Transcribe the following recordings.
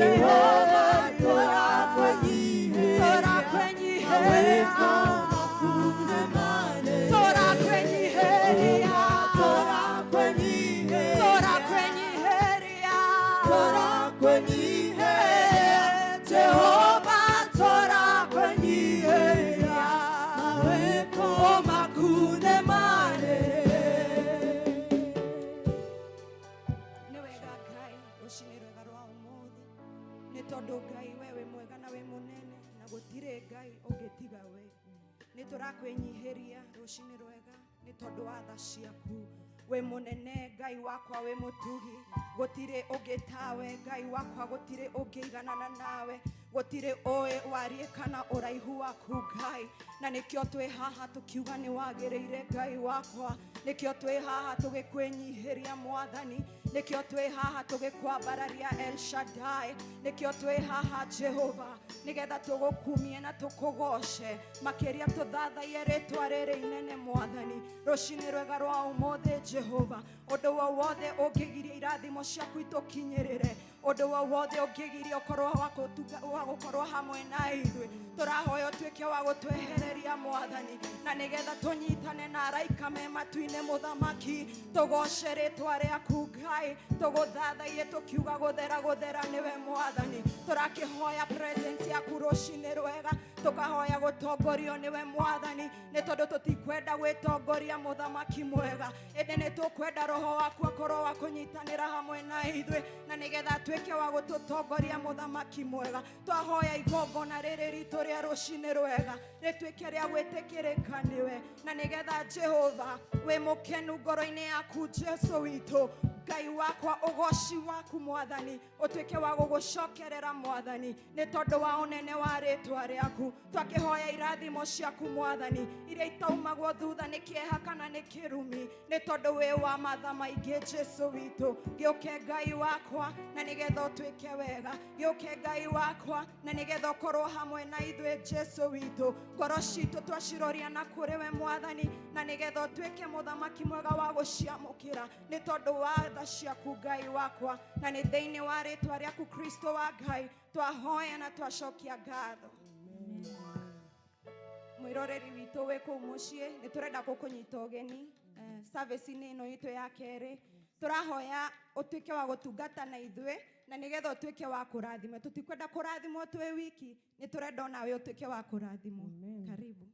Jehova tũrakwenyiihĩria. Tũrakwenyiihĩria. Tũrakwenyiihĩria. Tũrakwenyiihĩria. Tũrakwenyiihĩria. Tũrakwenyiihĩria. Jehova tũrakwenyiihĩria. Mawĩko maku nĩ manene. Nĩ wega Ngai, rũcinĩ rwega rwa ũmũthĩ, nĩ tondũ Ngai we wĩ mwega na wĩ mũnene, na gũtirĩ Ngai ũngĩtiga we. Nĩ tũrakwĩnyihĩria rũcinĩ rwega nĩ tondũ wa tha ciaku. Wĩ mũnene Ngai wakwa, wĩ mũtugi, gũtirĩ ũngĩ tawe Ngai wakwa, gũtirĩ ũngĩiganana nawe, gũtirĩ ũĩ wariĩ kana ũraihu waku Ngai, na nĩkĩo twĩ haha tũkiuga nĩ wagĩrĩire Ngai wakwa, nĩkĩo twĩ haha tũgĩkwĩnyihĩria Mwathani, nĩkĩo twĩ haha tũgĩkwambararia El Shaddai, nĩkĩo twĩ haha Jehova, nĩgetha tũgũkumie na tũkũgoce makĩria, tũthathaiye rĩtwa rĩrĩ inene Mwathani. Rũcinĩ rwega rwa ũmũthĩ Jehova, ũndũ o wothe ũngĩgiria irathimo ciaku itũkinyĩrĩre, ũndũ o wothe ũngĩgiria ũkorwo wa gũkorwo hamwe na ithuĩ, tũrahoya ũtuĩke wa gũtwehereria Mwathani, na nĩgetha tũnyitane na araika me matu-inĩ, Mũthamaki, tũgoce rĩtwa rĩaku Ngai, tũgũthathaiye tũkiuga gũthera gũthera nĩwe Mwathani. Tũrakĩhoya presence yaku rũcinĩ rwega, tũkahoya gũtongorio nĩwe Mwathani, nĩ tondũ tũtikwenda gwĩtongoria, Mũthamaki mwega, ĩndĩ nĩ tũkwenda Roho waku akorwo wa kũnyitanĩra hamwe na ithuĩ, na nĩgetha atuĩke wa gũtũtongoria. Mũthamaki mwega, twahoya igongona rĩrĩ ritũ rĩa rũcinĩ rwega rĩtuĩke rĩa gwĩtĩkĩrĩka nĩwe, na nĩgetha Jehova wĩ mũkenu ngoro-inĩ yaku. Jesu witũ, Ngai wakwa, ũgoci waku Mwathani ũtuĩke wa gũgũcokerera Mwathani, nĩ tondũ wa ũnene wa rĩtwa rĩaku. Twakĩhoya irathimo ciaku Mwathani, iria itaumagwo thutha nĩ kĩeha kana nĩ kĩrumi, nĩ tondũ wĩ wa matha maingĩ. Jesu witũ, gĩũke Ngai wakwa, na nĩgetha ũtuĩke wega. Gĩũke Ngai wakwa, na nĩgetha ũkorwo hamwe na ithuĩ. Jesu witũ, ngoro citũ twaciroria na kũrĩ we Mwathani, na nĩgetha ũtuĩke mũthamaki mwega wa gũciamũkĩra, nĩ tondũ wa tha ciaku Ngai wakwa, na nĩ thĩinĩ wa rĩtwa rĩaku Kristo wa Ngai twahoya na twacokia ngatho. Mwĩroreri witũ wĩ kũu mũciĩ, nĩ tũrenda gũkũnyita ũgeni service-inĩ ĩno itũ ya kerĩ. Tũrahoya ũtuĩke wa gũtungata na ithuĩ, na nĩgetha ũtuĩke wa kũrathimwo. Tũtikwenda kũrathimwo twĩ wiki, nĩ tũrenda onawe ũtuĩke wa kũrathimwo. Karibu.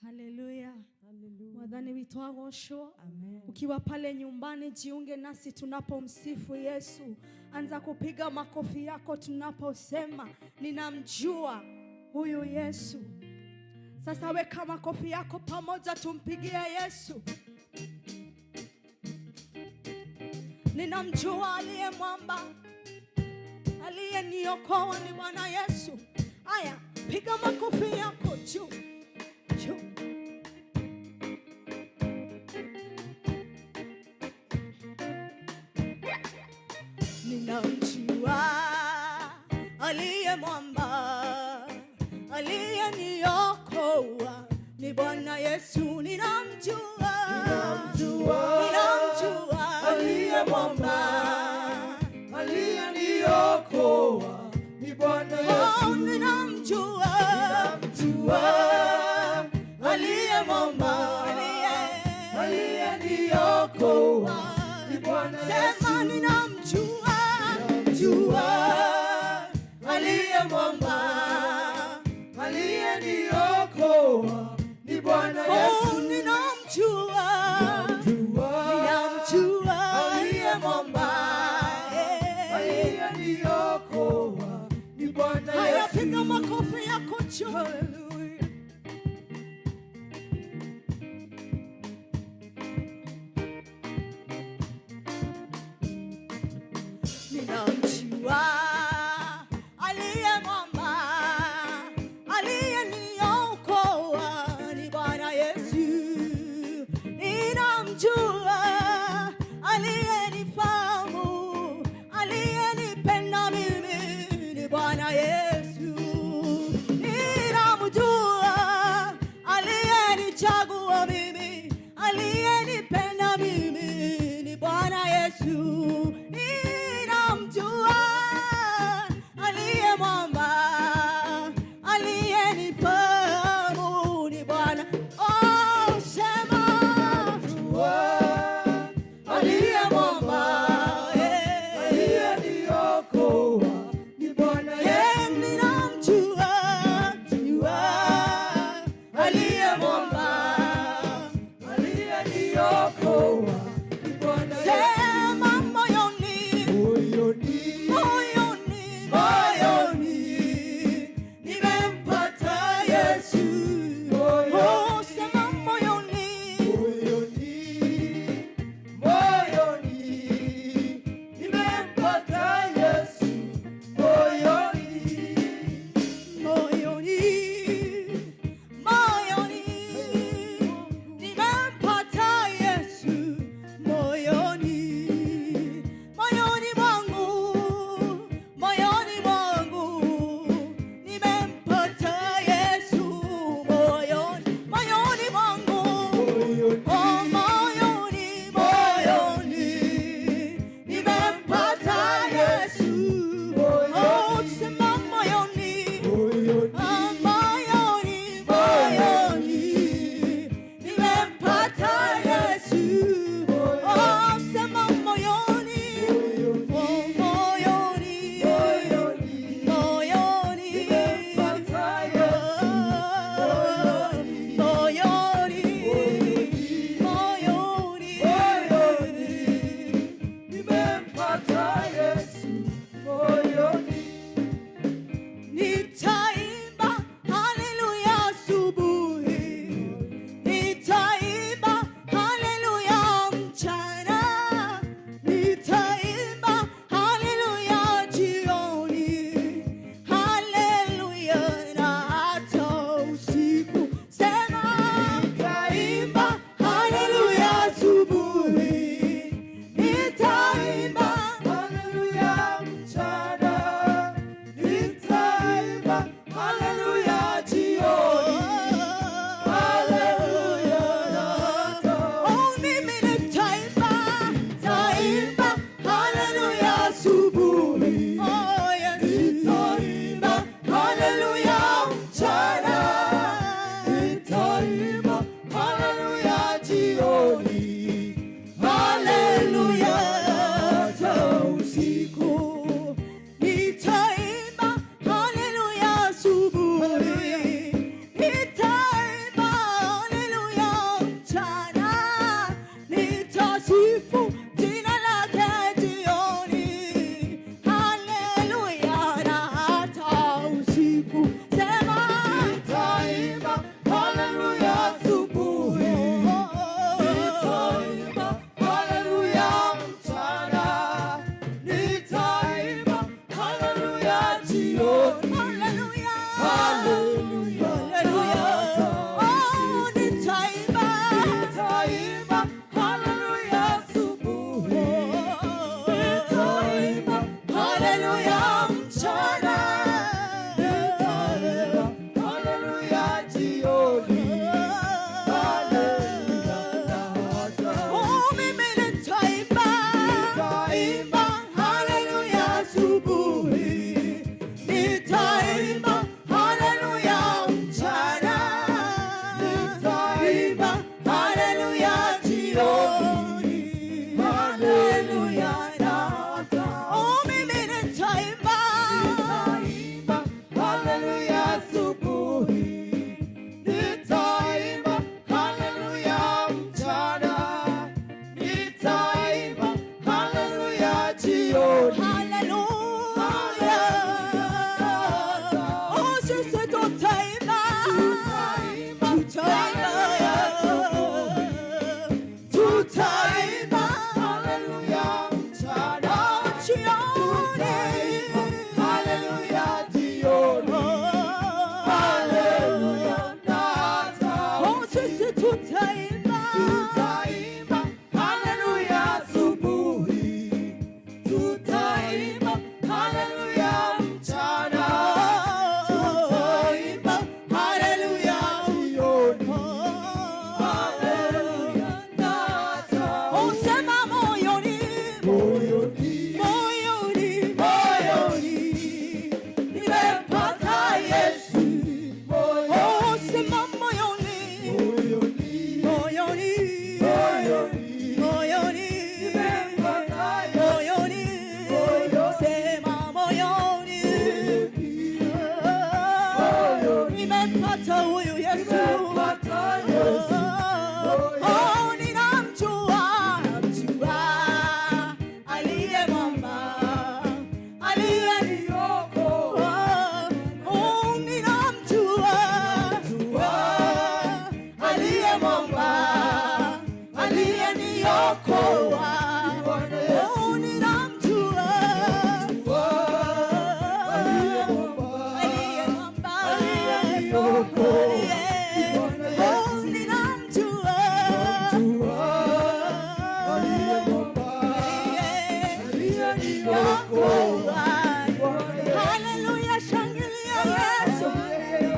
Haleluya. Mwathani witũ agocwo. Ukiwa pale nyumbani, jiunge nasi tunapomsifu Yesu. Anza kupiga makofi yako tunaposema ninamjua huyu Yesu. Sasa weka makofi yako pamoja, tumpigie Yesu. Ninamjua aliye mwamba, aliyeniokoa ni Bwana Yesu. Aya, piga makofi yako juu juu. Ninamjua aliye mwamba, aliyeniokoa ni Bwana Yesu. Ninamjua, Ninamjua ninamjua aliye mwamba, aliyeniokoa ni Bwana Oh, Yesu. Ninamjua Ninamjua aliye mwamba, aliyeniokoa ni Bwana Sema Yesu. Ninamjua Ninamjua aliye mwamba, aliyeniokoa ni Bwana Oh, Yesu. Ninamjua Ninamjua ninamjua aliye mwamba, aliyeniokoa ni Bwana Haya, Yesu. Piga makofi yako juu. Hallelujah. Ninamjua aliye mwamba, aliyeniokoa ni Bwana Yesu. Ninamjua aliyenifahamu, aliyenipenda mimi ni Bwana Yesu. Ninamjua aliyenichagua mimi, aliyenipenda mimi ni Bwana Yesu. Ninamjua usiku. Nitaimba haleluya asubuhi, nitaimba haleluya mchana, nitasifu jina lake jioni. Haleluya na hata usiku. Sema Nitaimba haleluya asubuhi, nitaimba haleluya mchana, nitaimba haleluya jioni. Haleluya, Haleluya. haleluya. Oh, nitaimba. Nitaimba haleluya asubuhi, nitaimba Haleluya mchana, nitaimba haleluya jioni. Haleluya na hata Oh, mimi nitaimba. Nitaimba Haleluya asubuhi, nitaimba haleluya mchana, Nitaimba haleluya jioni, haleluya na hata Oh, mimi nitaimba. Nitaimba haleluya asubuhi, nitaimba haleluya mchana, nitaimba haleluya jioni. Haleluya. Oh, sisi tutaimba. Tutaimba. Tutaimba. Tutaimba haleluya mchana, Oh, jioni. haleluya jioni, haleluya na hata Oh, sisi tutaimba. Tutaimba haleluya asubuhi, tutaimba haleluya mchana, tutaimba haleluya jioni, haleluya na hata Oh, sema moyoni, moyoni, moyoni, moyoni, nimempata Yesu. Oh, sema moyoni, moyoni, moyoni, moyoni, moyoni, nimempata Yesu. moyoni, Moyoni. sema moyoni, Moyoni. nimempata huyu Yesu. Nimempata Yesu. Oh, ninamjua, namjua, aliye mwamba, aliyeniokoa. Oh, ninamjua, aliye mwamba, aliyeniokoa. Oh, ninamjua, Aliye mwamba, aliye mwamba, aliyeniokoa. Oh, ninamjua. Haleluya, shangilia Yesu.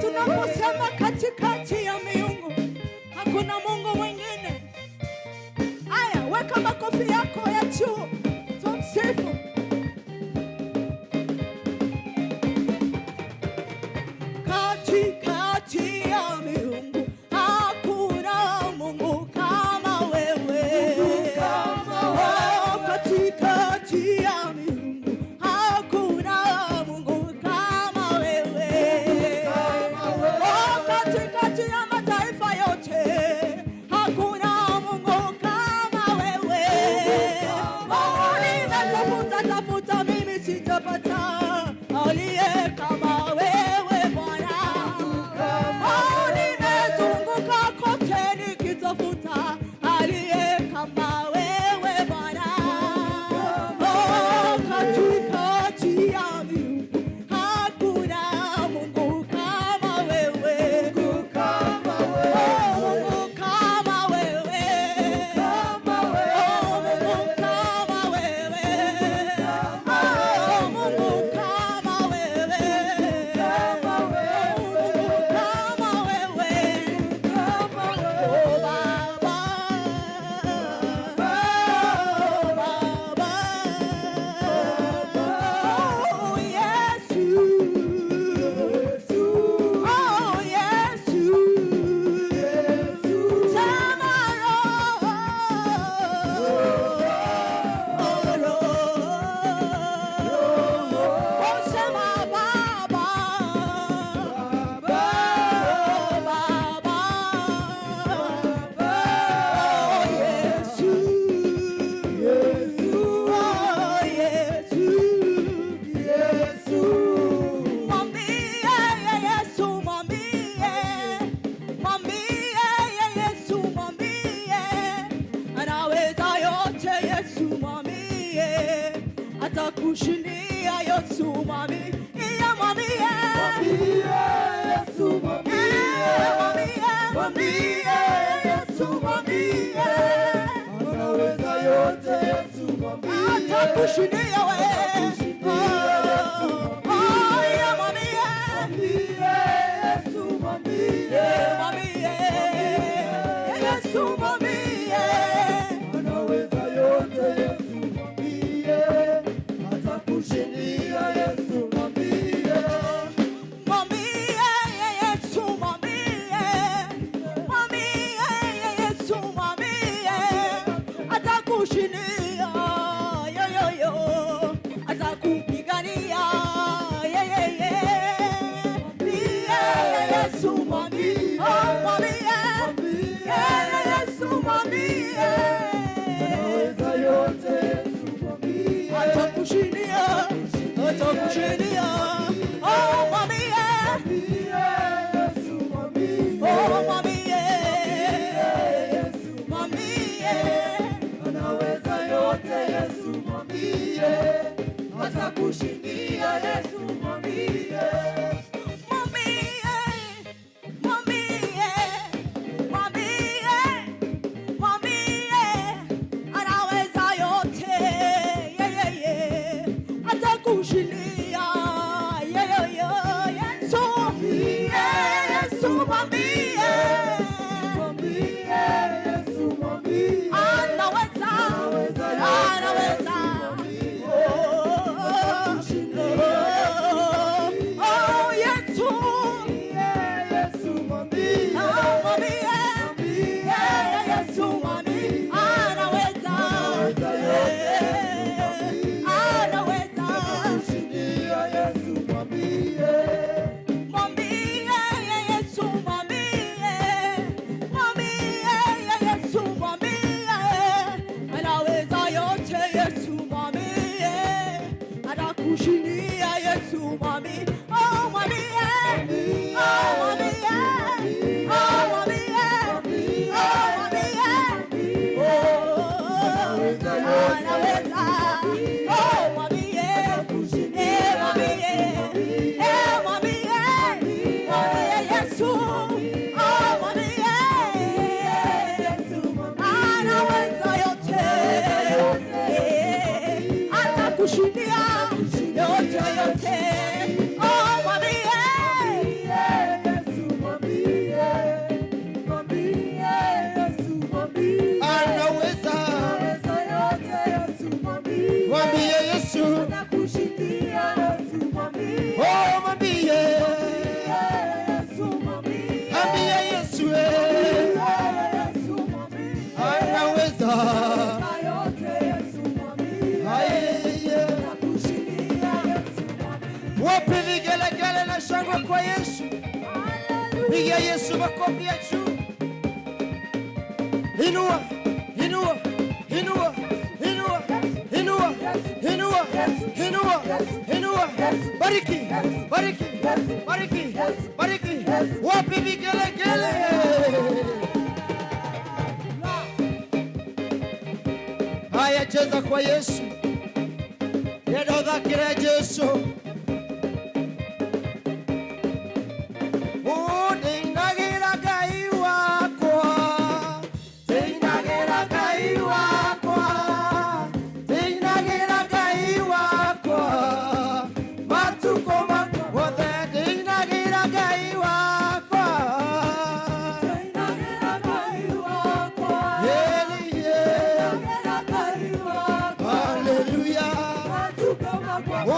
Tunaposema katikati ya miungu hakuna Mungu mwingine. Aya, weka makofi yako ya juu, tumsifu. Katikati ya miungu hakuna Mungu kama wewe. Oh, katikati ya miungu hakuna Mungu kama wewe. Oh, katikati ya mataifa yote hakuna Mungu kama wewe. Oh, nimetafuta tafuta mimi sijapata aliye kama wewe Bwana. Oh, nimezunguka kote nikitafuta aliye kama wewe Bwana. Oh, katikati ya miungu hakuna Mungu kama wewe. Mungu kama Oh, wewe, Mungu kama wewe. kama Oh, wewe, Mungu kama wewe. Oh, Mungu Atakushindia Yesu, mwambie, mwambie. Mwambie Yesu, mwambie. Mwambie, Mwambie Yesu, mwambie. Anaweza yote Yesu, mwambie. Atakushindia wewe. Atakushindia Yesu, Oh, mwambie. yeah, mwambie. Mwambie Yesu, mwambie. Mwambie, Yesu mwambie. Anaweza yote Yesu, mwambie. Atakushindia Yesu, mwambie. Mwambie Yesu mwambie. Mwambie Yesu mwambie. Atakushindia, yo, yo, yo. Atakupigania, ye, ye, ye. Mwambie Yesu mwambie. Oh, mwambie. Mwambie. Yesu mwambie. Anaweza yote Yesu, mwambie. Atakushindia, atakushindia. Oh, mwambie. Mwambie Yesu, mwambie. Oh, mwambie. Yesu, Mwambie. anaweza yote Yesu, mwambie. Atakushindia Yesu, mwambie. Mwambie. Mwambie. Mwambie. Mwambie. Anaweza yote. Ye, ye, ye. Atakushindia. Ye, ye, ye. Yesu. Yesu, mwambie. Mwambie Yesu, mwambie. Anaweza. Anaweza yote, Anaweza. mwambie. Oh, oh, Yesu. Yesu, mwambie. Oh, mwambie. Mwambie. Yesu, mwambie. Anaweza. Anaweza yote, Anaweza. Atakushindia Yesu, mwambie. Mwambie Yesu, mwambie. Mwambie Yesu, mwambie. Anaweza yote Yesu, mwambie. Atakushindia Yesu, mwambie. Oh, mwambie. Oh, mwambie. Oh, mwambie. Oh, mwambie. Oh, anaweza. Oh, mwambie. Eh, mwambie. Eh, mwambie. Mwambie Yesu. Oh, mwambie. Anaweza yote. Eh, atakushindia yote yote. Oh, mwambie. Yesu, mwambie. Mwambie Yesu, mwambie. Anaweza. Anaweza yote Yesu, mwambie. Mwambie Yesu. Atakushindia Yesu, mwambie. Oh, mwambie. Yesu, mwambie. Ambie Yesu eh. Yesu, mwambie. Anaweza. Yote Yesu, mwambie. Aye. Atakushindia Yesu, mwambie. Wapi vigelegele na shangwe kwa Yesu? Piga Yesu makofi ya juu. Inua, inua, inua, inua, inua, inua, inua, inua. Bariki, bariki, bariki, bariki. Wapi vigelegele? Haya, cheza kwa Yesu. Yedothakire Jesu. Oh, ndĩinagĩra Ngai wakwa, ndĩinagĩra Ngai wakwa, ndĩinagĩra Ngai wakwa, matukũ makwa mothe ndĩinagĩra Ngai wakwa. Ndĩinagĩra Ngai wakwa. Yeah, yeah. Ndĩinagĩra Ngai wakwa. Hallelujah. Matukũ makwa. Oh,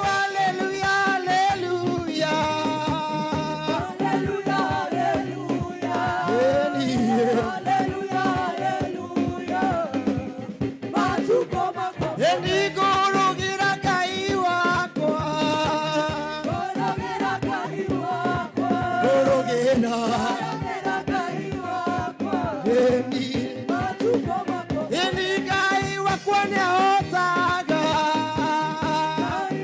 hallelujah, hallelujah. Hallelujah, hallelujah. Yeah, yeah. Hallelujah, hallelujah. Matukũ makwa. Nĩngũrũgĩra Ngai wakwa. Ngũrũgĩra Ngai wakwa. Ngũrũgĩra. Ngũrũgĩra Ngai wakwa. Ĩni. Matukũ makwa. Ĩni Ngai wakwa nĩahotaga. Ngai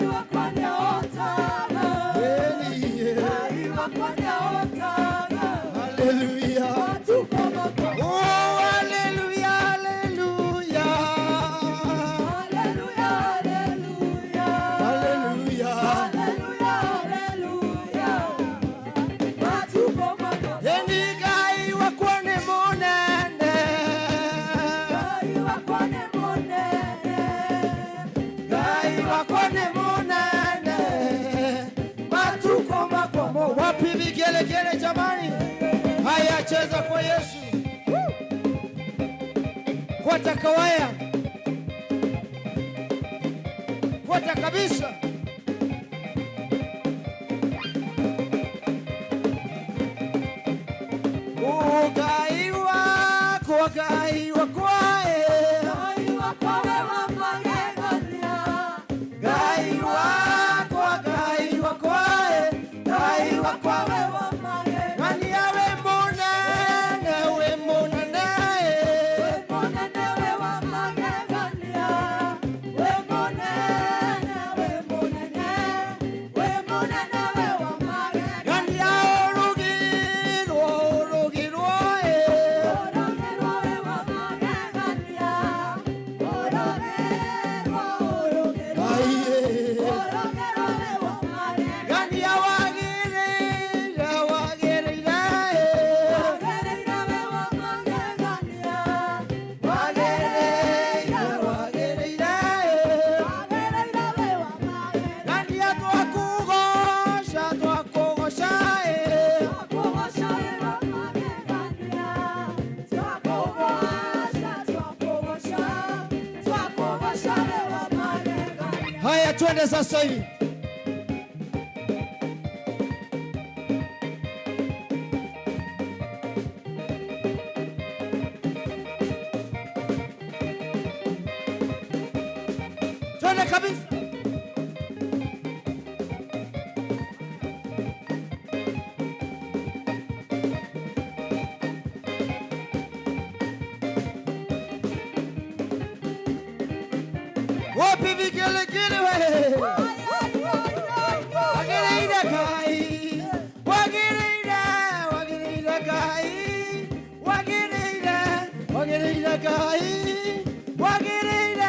vigelegele jamani. Haya, cheza kwa Yesu. Kwata kawaya. Kwata kabisa. Ugaiwa kwa gaiwa kwae. Gaiwa kwa gaiwa kwae. Gaiwa kwa Nani awe munene, we munene. Nani aorugirwo, orugirwo, eh. Aiye. Nani awagirire, awagirire, eh. Wagirire, wagirire, eh. Nani atwakugosha, twakugosha, eh. Haya, twende sasa hivi. Twende kabisa. Wapi vigelegele we? Wagereire Ngai, wagereire, wagereire Ngai, wagereire, wagereire Ngai, wagereire,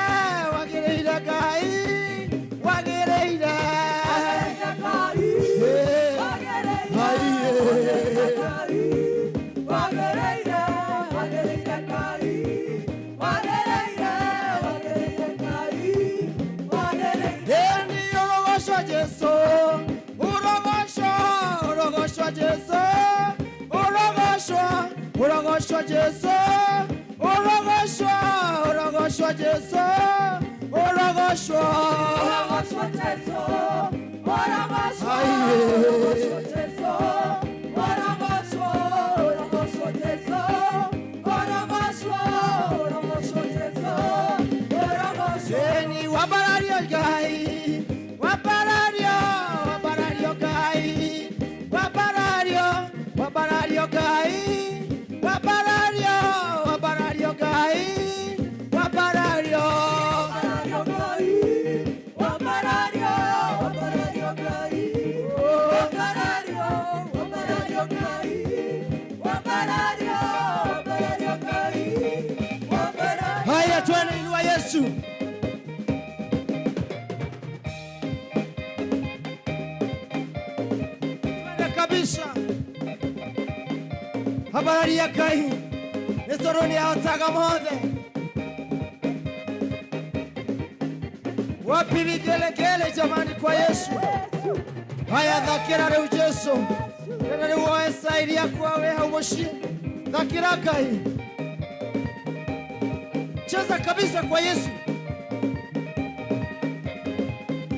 wagereire Ngai, wagereire. Eni orogosho Jesu, orogosho, orogosho Jesu, orogosho, orogosho Jesu, orogosho, orogosho Jesu, orogosho. Eni wabarario Ngai, wabarario, wabarario Ngai, wabarario, wabarario Ngai, wabarario, wabarario Ngai, wabarario. Haya, twende, inua Yesu. Twende kabisa. Habari ya Ngai nĩ tondũ nĩ ahotaga mothe. Wapi vigelegele jamani kwa Yesu? Haya, thakĩra rĩu Jesu. Rĩrĩa rĩu woe cairi yakwa wĩ hau mũciĩ. Thakĩra Ngai. Cheza kabisa kwa Yesu.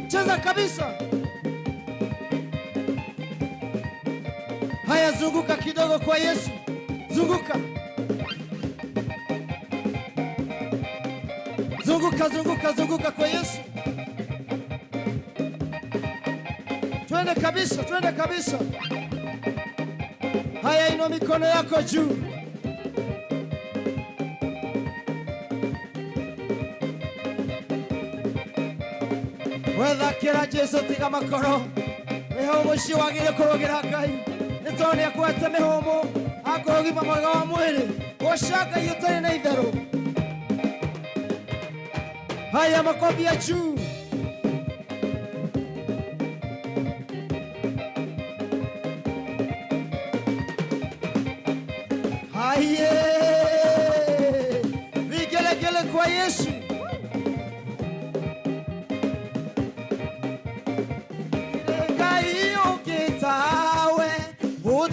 Cheza kabisa. Haya, zunguka kidogo kwa Yesu. Zunguka. Zunguka, zunguka, zunguka kwa Yesu. Twende kabisa, twende kabisa. Haya, inua mikono yako juu. Wethakĩra Jesu tiga makoro. Mĩhũmũ icio wagĩrĩire kũrũgĩra Ngai nĩ tondũ nĩ akwete mĩhũmũ akũhe ũgima mwega wa mwĩrĩ. Goca Ngai ũtarĩ na itherũ. Haya, makofi ya juu. Haye, vigelegele kwa Yesu. Ngai ũngĩtawe.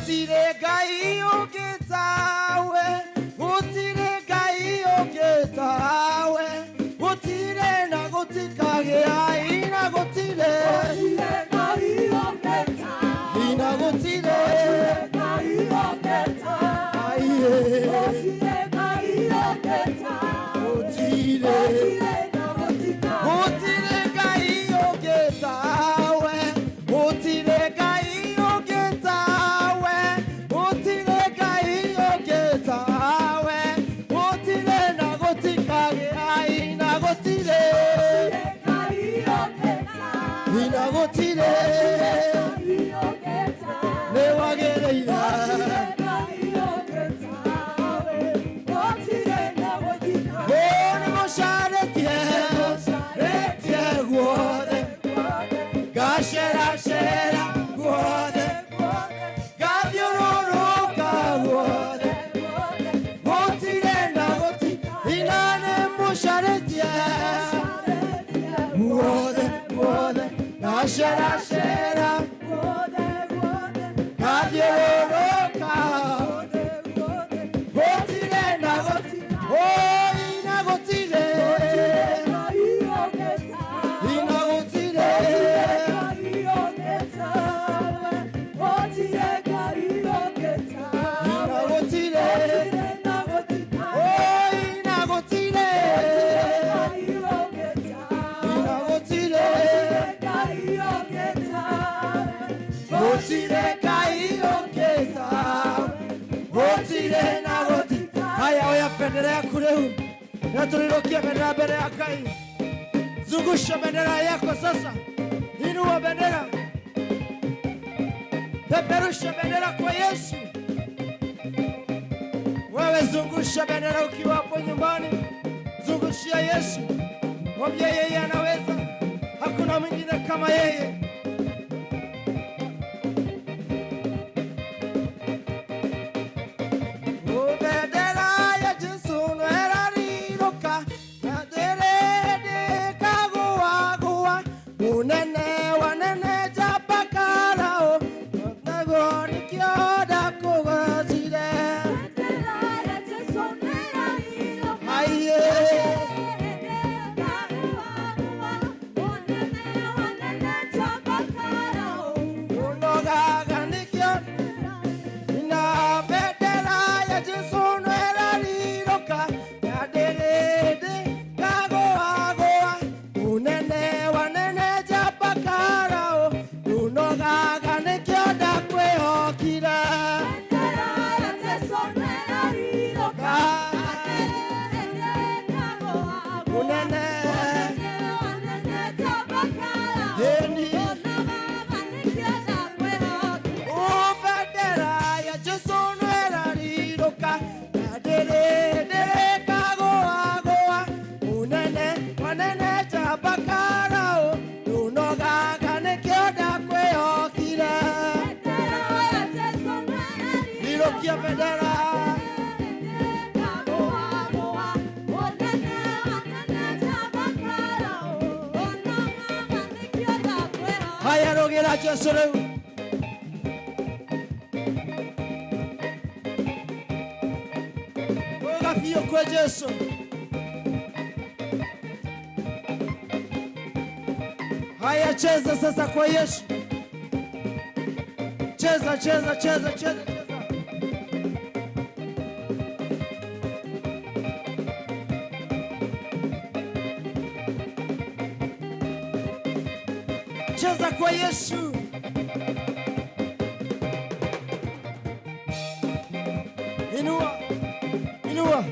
Gũtirĩ Ngai ũngĩ tawe, gũtirĩ Ngai ũngĩ tawe, gũtirĩ na gũtikagĩa, ina gũtirĩ, ina gũtirĩ, aiye, gũtirĩ. Gũtirĩ Ngai ũngĩ tawe, gũtirĩ Ngai ũngĩ tawe, gũtirĩ Ngai ũngĩ tawe, gũtirĩ na gũtikagĩa, ina gũtirĩ, ina gũtirĩ, nĩ wagĩrĩire. Ũũ nĩ mũcarĩtie, rĩtie guothe, ngaceracera guothe, ngathiũrũrũka guothe, gũtirĩ na gũti, ina nĩ mũcarĩtie guothe guothe, ngaceracera ngathiũrũrũka, gũtirĩ na gũti, oh, ina gũtirĩ, ina gũtirĩ. Ina gũtirĩ, oh, ina gũtirĩ, ina gũtirĩ, gũtirĩ Ngai ũngĩ tawe, gũtirĩ na gũtirĩ. Haya, oya bendera yaku rĩu, na tũrĩrũkie bendera mbere ya Ngai. Zungusha bendera yako sasa, inua bendera, peperusha bendera kwa Yesu. Wewe zungusha bendera ukiwa hapo nyumbani, zungushia Yesu, mwambie yeye anaweza, hakuna mwingine kama yeye. O bendera ya Jesu no ĩrarirũka, na ndĩrĩndĩkagũagũa, mũnene wa nene njamba Karao, naguo nĩkĩo ndakũgocire. Aiye. Unogaga nĩkĩo na bendera ya Jesu no ĩrarirũka, na ndĩrĩndĩkagũagũa, mũnene wa nene njamba Karao, unogaga nĩkĩo ndakwĩhokire. Mũnene ĩni. Bendera ya Jesu no ĩrarirũka, na ndĩrĩndĩkagũagũa, mũnene wa nene njamba Karao, unogaga nĩkĩo ndakwĩhokire. Rirũkia bendera. Haya, rũgĩra Jesu rĩu. Rũga biũ kwĩ Jesu. Haya, cheza sasa kwa Yesu. Cheza, cheza, cheza, cheza, cheza. Cheza kwa Yesu. Inua, inua.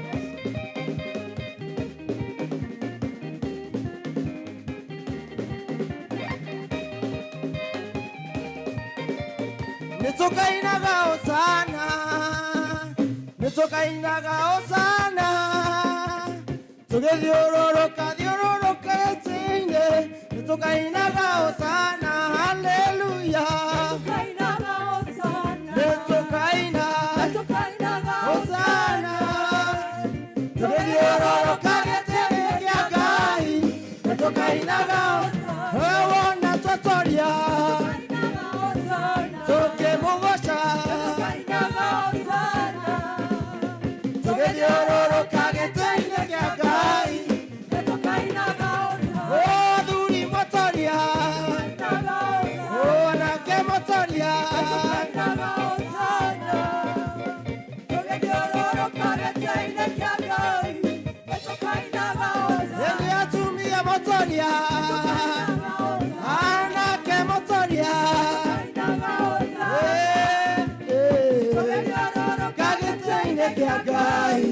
Nĩtũkainaga hosana, nĩtũkainaga hosana, tũgĩthiũrũrũka thiũrũrũka gĩtĩ-inĩ, nĩtũkainaga hosana, haleluya, nĩtũkaina hosana, tũgĩthiũrũrũka gĩtĩ-inĩ kĩa Ngai, nĩtũkainaga wona twatoria, tũkĩmũgoca. Ngai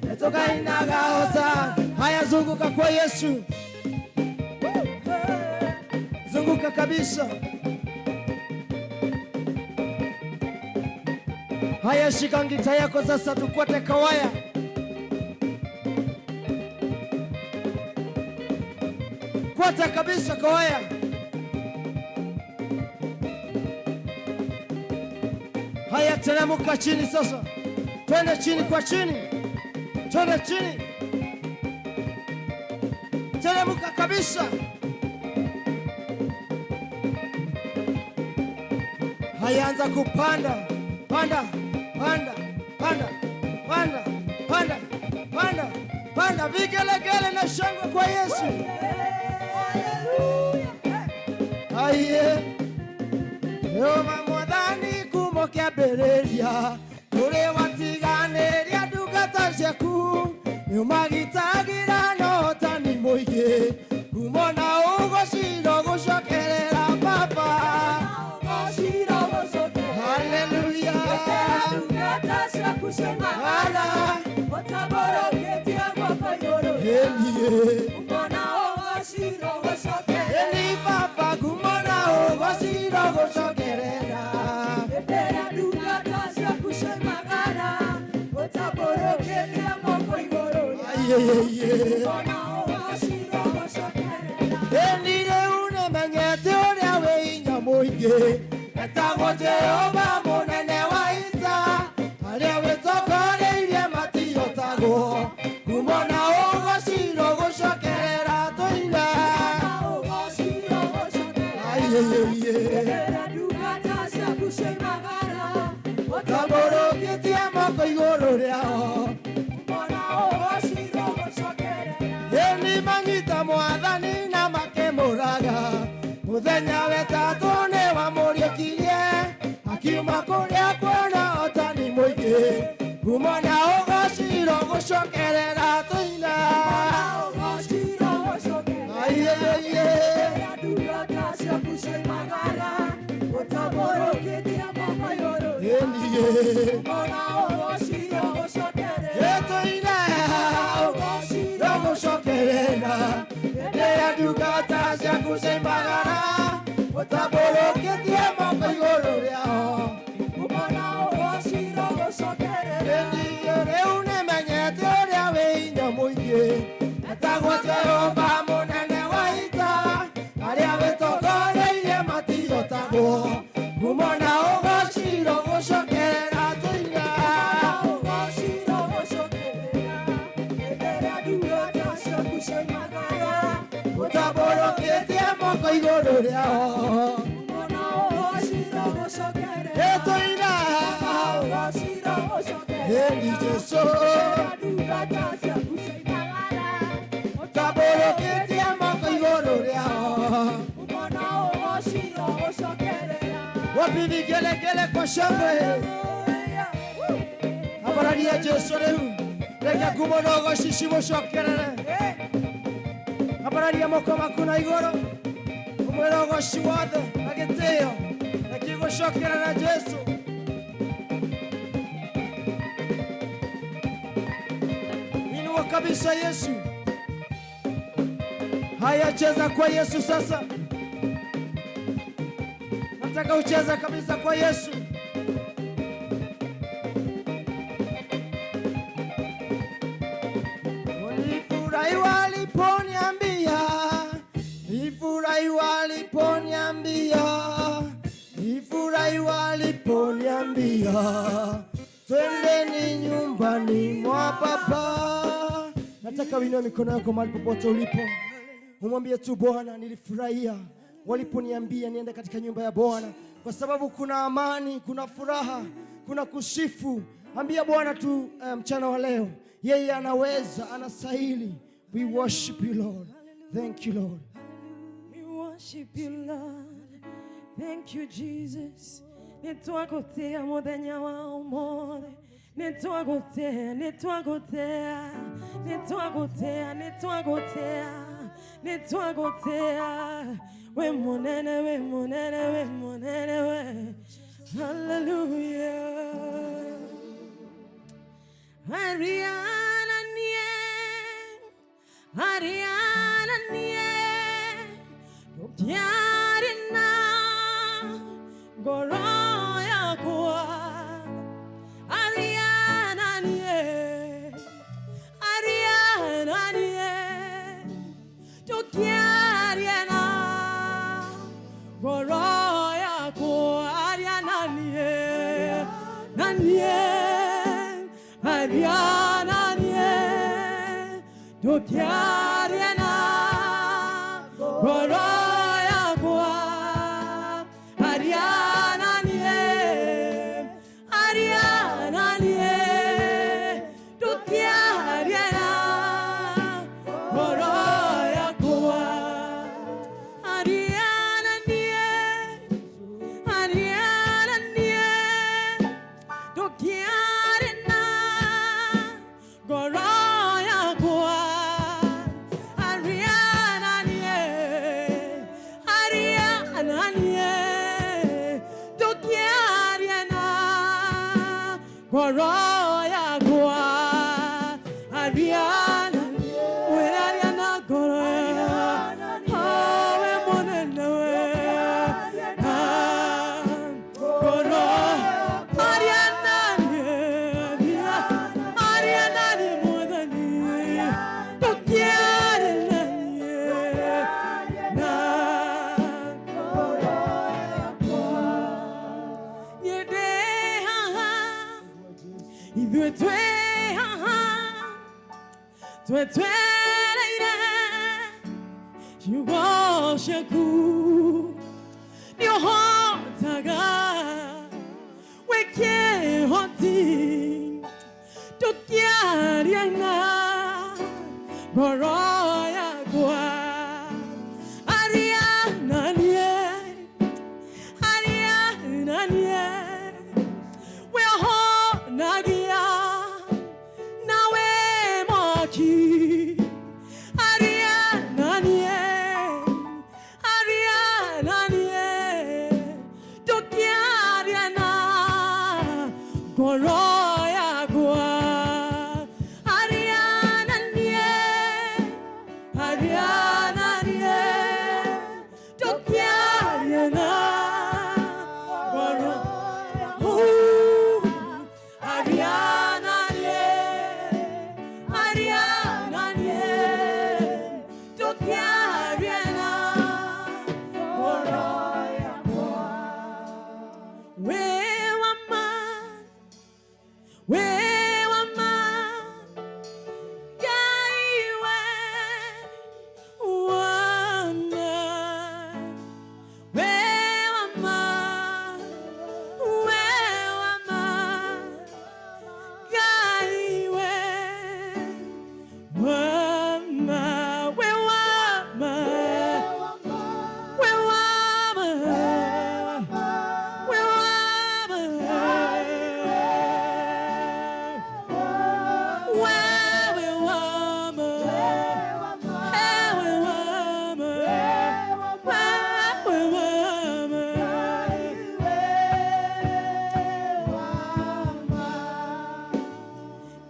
nĩtũkainaga hosana. Haya, zunguka kwa Yesu, zunguka kabisa. Haya, shika ngita yako sasa, tukwate kawaya. Kwata kabisa kawaya. Haya, teremka chini sasa, twende chini kwa chini, twende chini, teremka kabisa. Haya, anza kupanda, panda, panda, panda, panda, panda, panda, panda, vigelegele na shangwe kwa Yesu. Aye, Yehova mwathani kumo kĩambĩrĩria kũrĩ watiganĩria ndungata ciaku nĩũmagitagĩra na ũhotani mũingĩ kumo na ũgociro gũcokerera Baba. Haleluya. Hala. Elie. Eli Baba kumo na ũgociro gũcokerera. Ayeyeye. Eni rĩu nĩmenyete ũrĩa wĩ hinya mũingĩ etagwo Jehova mũnene wa ita arĩa wĩtongoreirie matihotagwo kumo na ũgociro gũcokerera tũina. Ayeyeye. Tambũrũkĩtie moko igũrũ rĩao ĩni manyita mwathani na makĩmũraga mũthenya wetatũ nĩ wamũriũkirie akiuma kũrĩa kuona ũtani mũingĩ kumo na ũgociro gũcokerera tũina. Ayeyeye. Eniye. Etoina gũcokerera rĩrĩa ndungata ciaku ciaimagara ũtambũrũkĩtie moko igũrũ rĩao. Ĩniĩ rĩu nĩmenyete ũrĩa wĩ hinya mũingĩ etagwo Jehova mũnene wa ita arĩa wĩtongoreirie matihotagwo kumo na ũgociro gũcokerera tũina. Ũtambũrũkĩtie moko igũrũ rĩao ĩtũina. Ĩni Jesũ ũtambũrũkĩtie moko igũrũ rĩao. Wapi vigelegele kwa shangwe? Habararia Jesu rĩu reke ngumo na ũgoci cimũcokerere. Habararia moko maku na igũrũ ũmwĩre ũgoci wothe na gĩtĩo reke igũcokerera Jesu. Inua kabisa Yesu. Haya, cheza kwa Yesu sasa. Nataka ucheze kabisa kwa Yesu. Nilifurahi waliponiambia, nilifurahi waliponiambia, nilifurahi waliponiambia, twendeni nyumbani mwa Baba. Nataka uinue mikono yako mahali popote ulipo, umwambie tu Bwana, nilifurahia waliponiambia niende katika nyumba ya Bwana, kwa sababu kuna amani, kuna furaha, kuna kusifu. Ambia Bwana tu mchana wa leo, yeye anaweza, anastahili. We worship you Lord. Thank you Lord. We worship you Lord. Thank you Jesus. Nitwagotea muthenya wa umuthi. Nitwagotea, nitwagotea, nitwagotea, nitwagotea, nitwagotea. We munene, we munene, we munene, we. Hallelujah. Ariana nie, Ariana nie, ndũngĩarĩ na ngoro yakwa. Ariana nie, Ariana nie, ndũngĩarĩ na ngoro yakwa. Ariana nie, na nie, Ariana nie, ndũngĩarĩ na ngoro yakwa. Ariana nie, Ariana nie, ndũngĩarĩ na ngoro yakwa. Ariana nie, Ariana nie, ndũngĩarĩ na ngoro yakwa. Ariana nie, Ariana nie, ndũngĩarĩ na ngoro yakwa. Ariana, we Ariana ngoro yakwa, we mũnene we, ah, ngoro. Ariana nie, Ariana nie, mwathani, ndũngĩarĩ na niĩ na niĩ ndĩ haha, ithuĩ twĩ haha, twetereire ciugo ciaku. Nĩ ũhotaga, wĩ kĩhoti, ndũngĩaria na ngoro yakwa. Aria na niĩ, aria na niĩ, wĩhonagia nawe mwaki. Aria na niĩ, aria na niĩ, ndũngĩaria na ngoro yakwa. Aria na niĩ, aria na niĩ, ndũngĩaria na ngoro. Ooh, aria na niĩ, aria na niĩ, ndũngĩaria na ngoro yakwa. Wĩ wa ma, wĩ wa ma, Ngai we wa ma, wĩ wa ma, wĩ wa ma, Ngai we wa ma, wĩ wa ma, wĩ wa ma, wĩ wa ma. Wewe wama, ewe wama, wewe wama.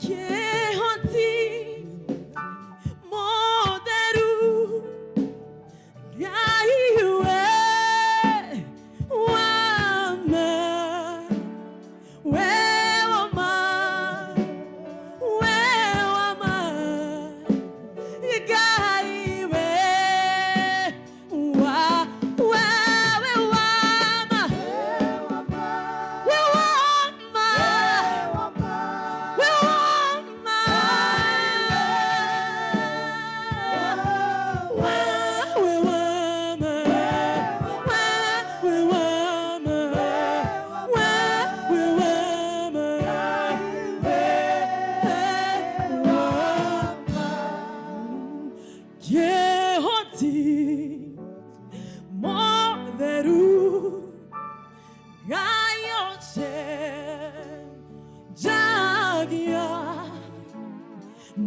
Kĩhoti mũtheru, Ngai we wama, we wama, we wama, Ngai we wa, wewe wama, we wama, we wama, wewe wama, wewe wama, wewe wama, wewe wama. Kĩhoti mũtheru, Ngai ũcenjagia,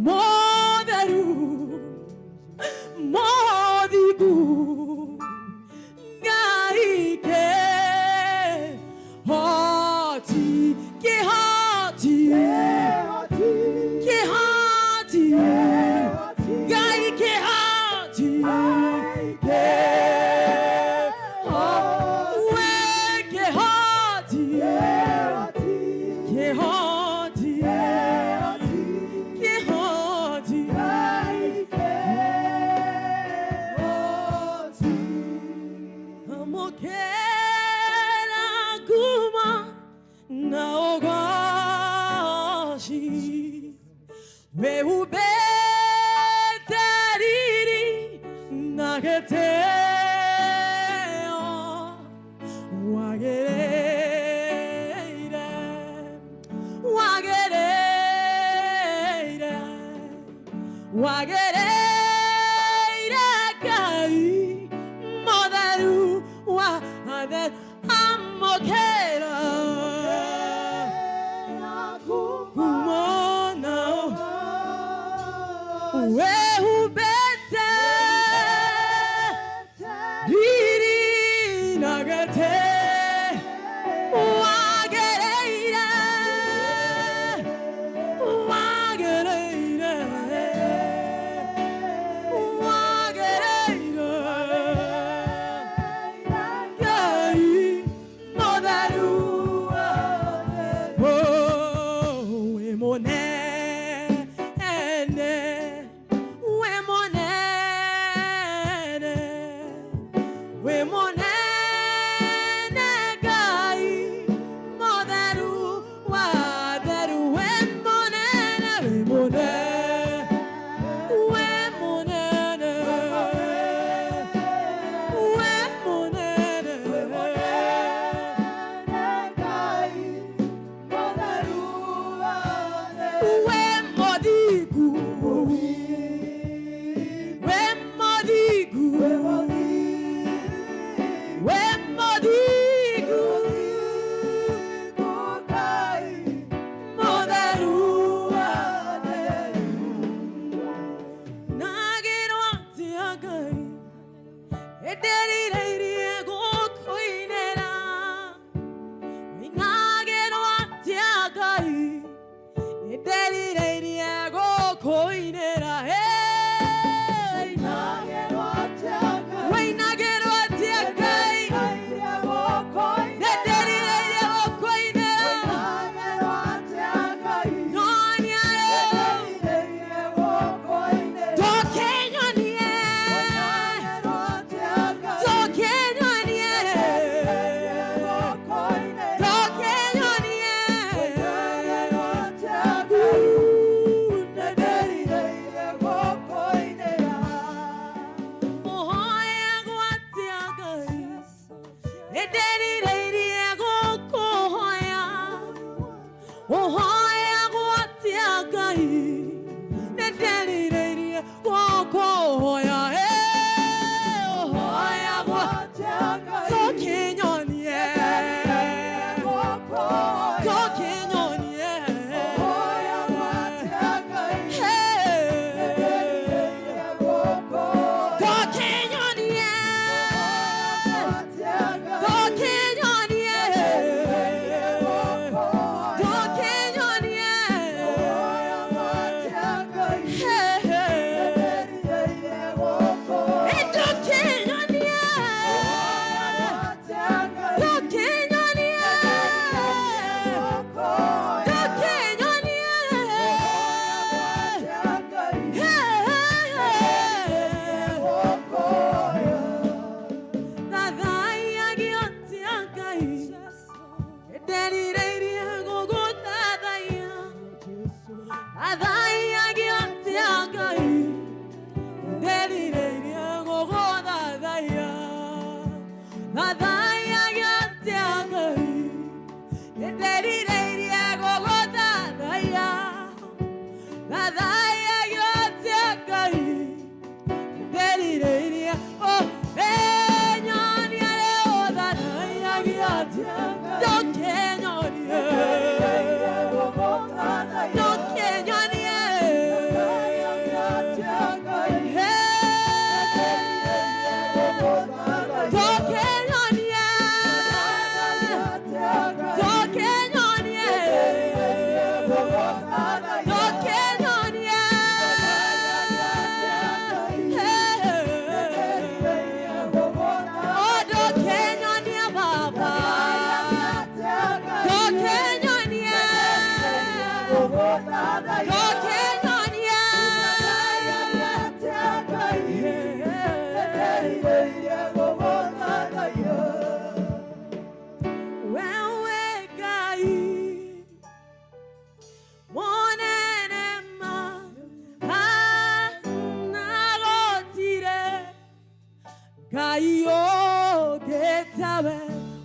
mũtheru, mũthingu, Ngai kĩhoti, kĩhoti. Amũkĩra ngumo na ũgooci, wĩhumbĩte riri na gĩtĩo, wagĩrĩire, wagĩrĩire, wagĩrĩire Ngai mũtheru wa atheru. Amũkĩra ngumo na wĩhumbĩte riri na gĩtĩo, wagĩrĩire, wagĩrĩire, wagĩrĩire Ngai mũtheru. Oh, wĩ mũnene, wĩ mũnene, wĩ mũnene Ngai mũtheru wa atheru, wĩ mũnene, wĩ mũnene, wĩ mũnene, wĩ mũnene. Wĩ mũthingu, wĩ mũthingu, wĩ mũthingu, mũtheru. Nagĩrwo atĩa Ngai ĩndĩrirĩirie gũkũinĩra, nagĩrwo atĩa Ngai ĩndĩrirĩirie gũkũinĩra. Hey! Wĩinagĩrwo atĩa Ngai nĩndĩrirĩirie gũkũinĩra, nyonia tũkĩnyonie, tũkĩnyonie, tũkĩnyonie. Mũhoyagwo atĩa Ngai nĩndĩrirĩirie gũkũhoya, ũhoyagwo atĩa Ngai nĩndĩrirĩirie gũkũhoya. Ũhoyagwo tũkĩnyonie, tũkĩnyonie. Tũkĩnyonie, tũkĩnyonie, tũkĩnyonie. Tũkĩnyonie, tũkĩnyonie, tũkĩnyonie. Thathaiyagia atĩa Ngai nĩndĩrirĩirie gũgũthathaiya, thathaiyagia atĩa Ngai nĩndĩrirĩirie gũgũthathaiya, thathaiyagia atĩa Ngai nĩndĩrirĩirie gũgũthathaiya, thathaiyagia atĩa Ngai nĩndĩrirĩirie. Oh, enyonie rĩu thathaiyagia atĩa, ndũkĩnyonie, ndũkĩnyonie. Hey, ndũkĩnyonie, ndũkĩnyonie, ndũkĩnyonie. Hey, oh, ndũkĩnyonie Baba. Tawe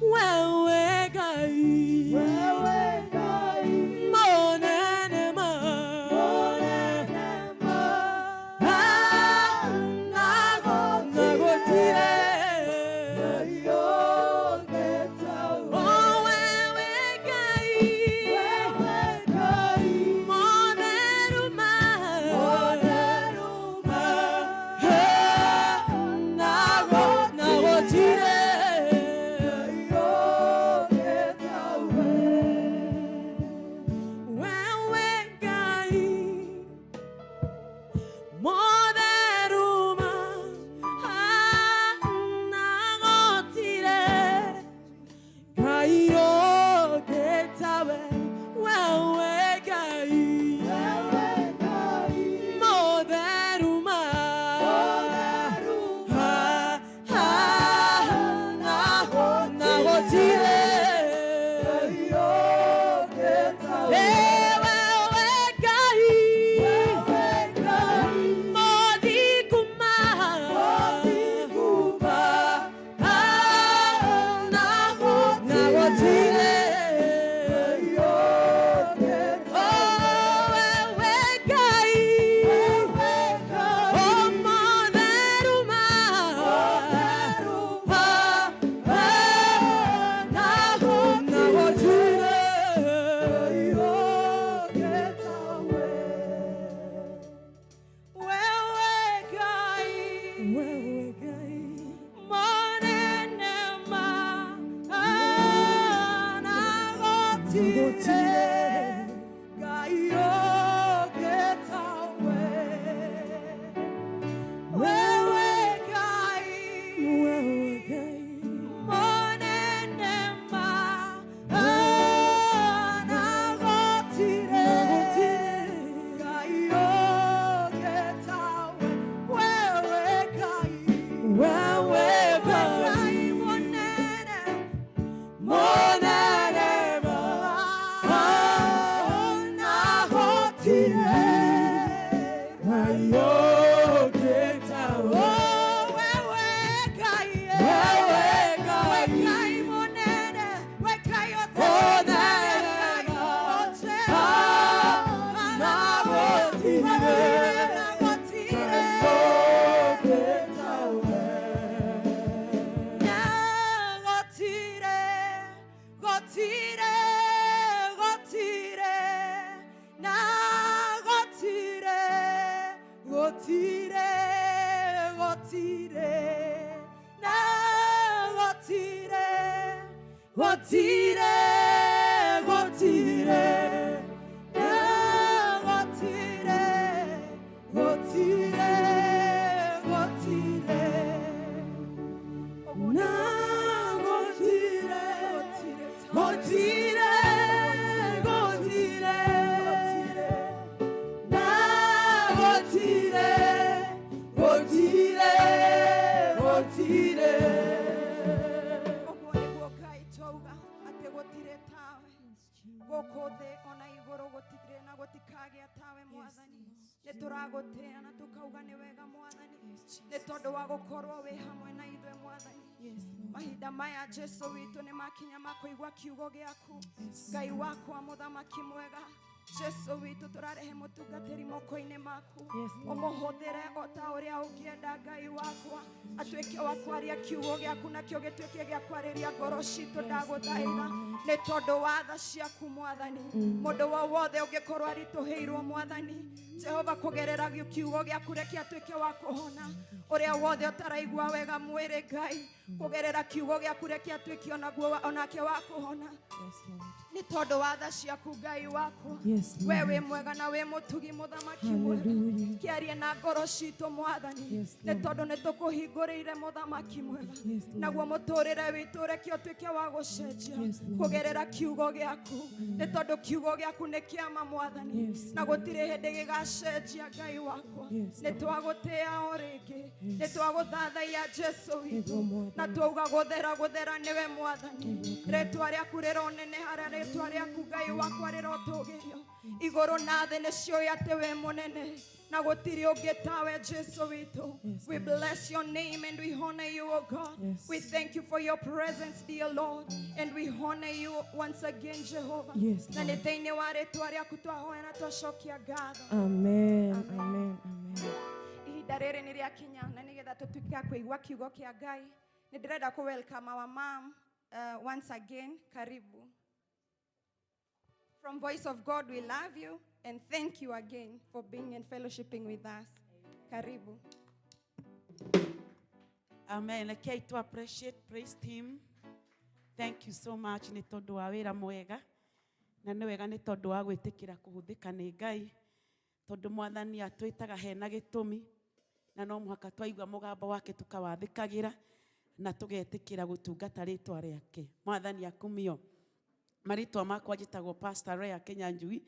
wewe Ngai Wewe Ngai monene ma monene ma Ah, nagotire Ngai ũngĩtawe Oh, wewe Ngai Wewe Ngai moneru ma moneru ma Nagotire Ngai ũngĩtawe Wewe Ngai motheru ma nagotire Ngai ũngĩtawe wewe Ngai Wewe Ngai motheru ma moneru ma nagotire Ngai ũngĩtawe Wewe Ngai Wewe Ngai Mothiku ma Mothiku ma nagotire Ngai ũngĩtawe Oh, wewe Ngai Wewe Ngai Oh, motheru ma moneru ma nagotire Ngai ũngĩtawe Wewe Ngai Wewe Ngai monene ma nagotire Ngai ũngĩtawe Wewe Ngai Wewe Ngai monene ma nagotire Ngai ũngĩtawe Wewe Ngai Wewe Ngai Ngai monene monene ma nagotire Ngai ũngĩtawe Oh, wewe Ngai Wewe Ngai. We Ngai monene we Ngai Monene ma nagotire nagotire Nagotire, gotire, gotire, nagotire, gotire, gotire, nagotire, gotire, gotire, nagotire, gotire, gotire. Nagotire, gotire, gotire, nagotire, gotire, gotire. Ũguo nĩguo Ngai twauga atĩ gũtirĩ tawe gũkũ thĩ ona igũrũ gũtirĩ na gũtikagĩa tawe mwathani nĩ tũragũtĩĩa na tũkauga nĩ wega mwathani nĩ tondũ wa gũkorwo wĩ hamwe na ithuĩ mwathani mahinda maya Jesu witũ nĩ makinya ma kũigua kiugo gĩaku Ngai wakwa mũthamaki mwega Jesu witũ tũrarehe mũtungatĩri moko-inĩ maku ũmũhũthĩre o ta ũrĩa ũngĩenda Ngai wakwa atuĩke wa kwaria kiugo gĩaku nakĩo gĩtuĩke gĩa kwarĩria ngoro citũ ndagũthaitha nĩ tondũ wa tha ciaku mwathani mũndũ o wothe ũngĩkorwo aritũhĩirwo mwathani Jehova kũgerera kiugo gĩaku reke atuĩke wa kũhona ũrĩa wothe ũtaraigua wega mwĩrĩ Ngai kũgerera kiugo gĩaku reke atuĩke onaguo onake wa kũhona nĩ tondũ wa tha ciaku Ngai wakwa Yes, we Lord. wĩ mwega na wĩ mũtugi mũthamaki mwega Hallelujah. kĩarie na ngoro citũ mwathani Yes, nĩ Lord. tondũ nĩ tũkũhingũrĩire mũthamaki mwega Yes, Lord. naguo mũtũrĩre witũ reke ũtuĩke wa gũcenjia Yes, Lord. kũgerera kiugo gĩaku nĩ tondũ kiugo gĩaku nĩ kĩama mwathani Yes, na gũtirĩ hĩndĩ gĩgacenjia Ngai wakwa Yes, nĩ twagũtĩĩa o rĩngĩ Nĩ twagũthathaiya Jesu witũ na twauga gũthera gũthera nĩwe mwathani. Rĩtwa rĩaku rĩroneneha na rĩtwa rĩaku Ngai wakwa rĩrotũgĩrio. Igũrũ na thĩ nĩciũĩ atĩ wĩ mũnene na gũtirĩ ũngĩ tawe Jesu witũ. We bless your name and we honor you, O God. We thank you for your presence, dear Lord, and we honor you once again, Jehovah. Yes, Na nĩ thĩinĩ wa rĩtwa rĩaku twahoya na twacokia ngatho. Amen. Amen. Amen. Ihinda rĩrĩ nĩ rĩakinya na nĩgetha tũtuĩke a kũigua kiugo kĩa Ngai. Nĩ ndĩrenda kũ welcome our mom once again. Karibu. From Voice of God, we love you and thank you again for being and fellowshipping with us. Karibu. Amen. Rekei to appreciate praise team. Thank you so much nĩ tondũ wa wĩra mwega na nĩ wega nĩ tondũ wa gwĩtĩkĩra kũhũthĩka nĩ Ngai, tondũ mwathani atwĩtaga hena gĩtũmi na no mũhaka twaigua mũgambo wake tũkawathĩkagĩra na tũgetĩkĩra gũtungata rĩtwa rĩake. Mwathani akumio. Marĩtwa makwa njĩtagwo Pastor Rea Kinyanjui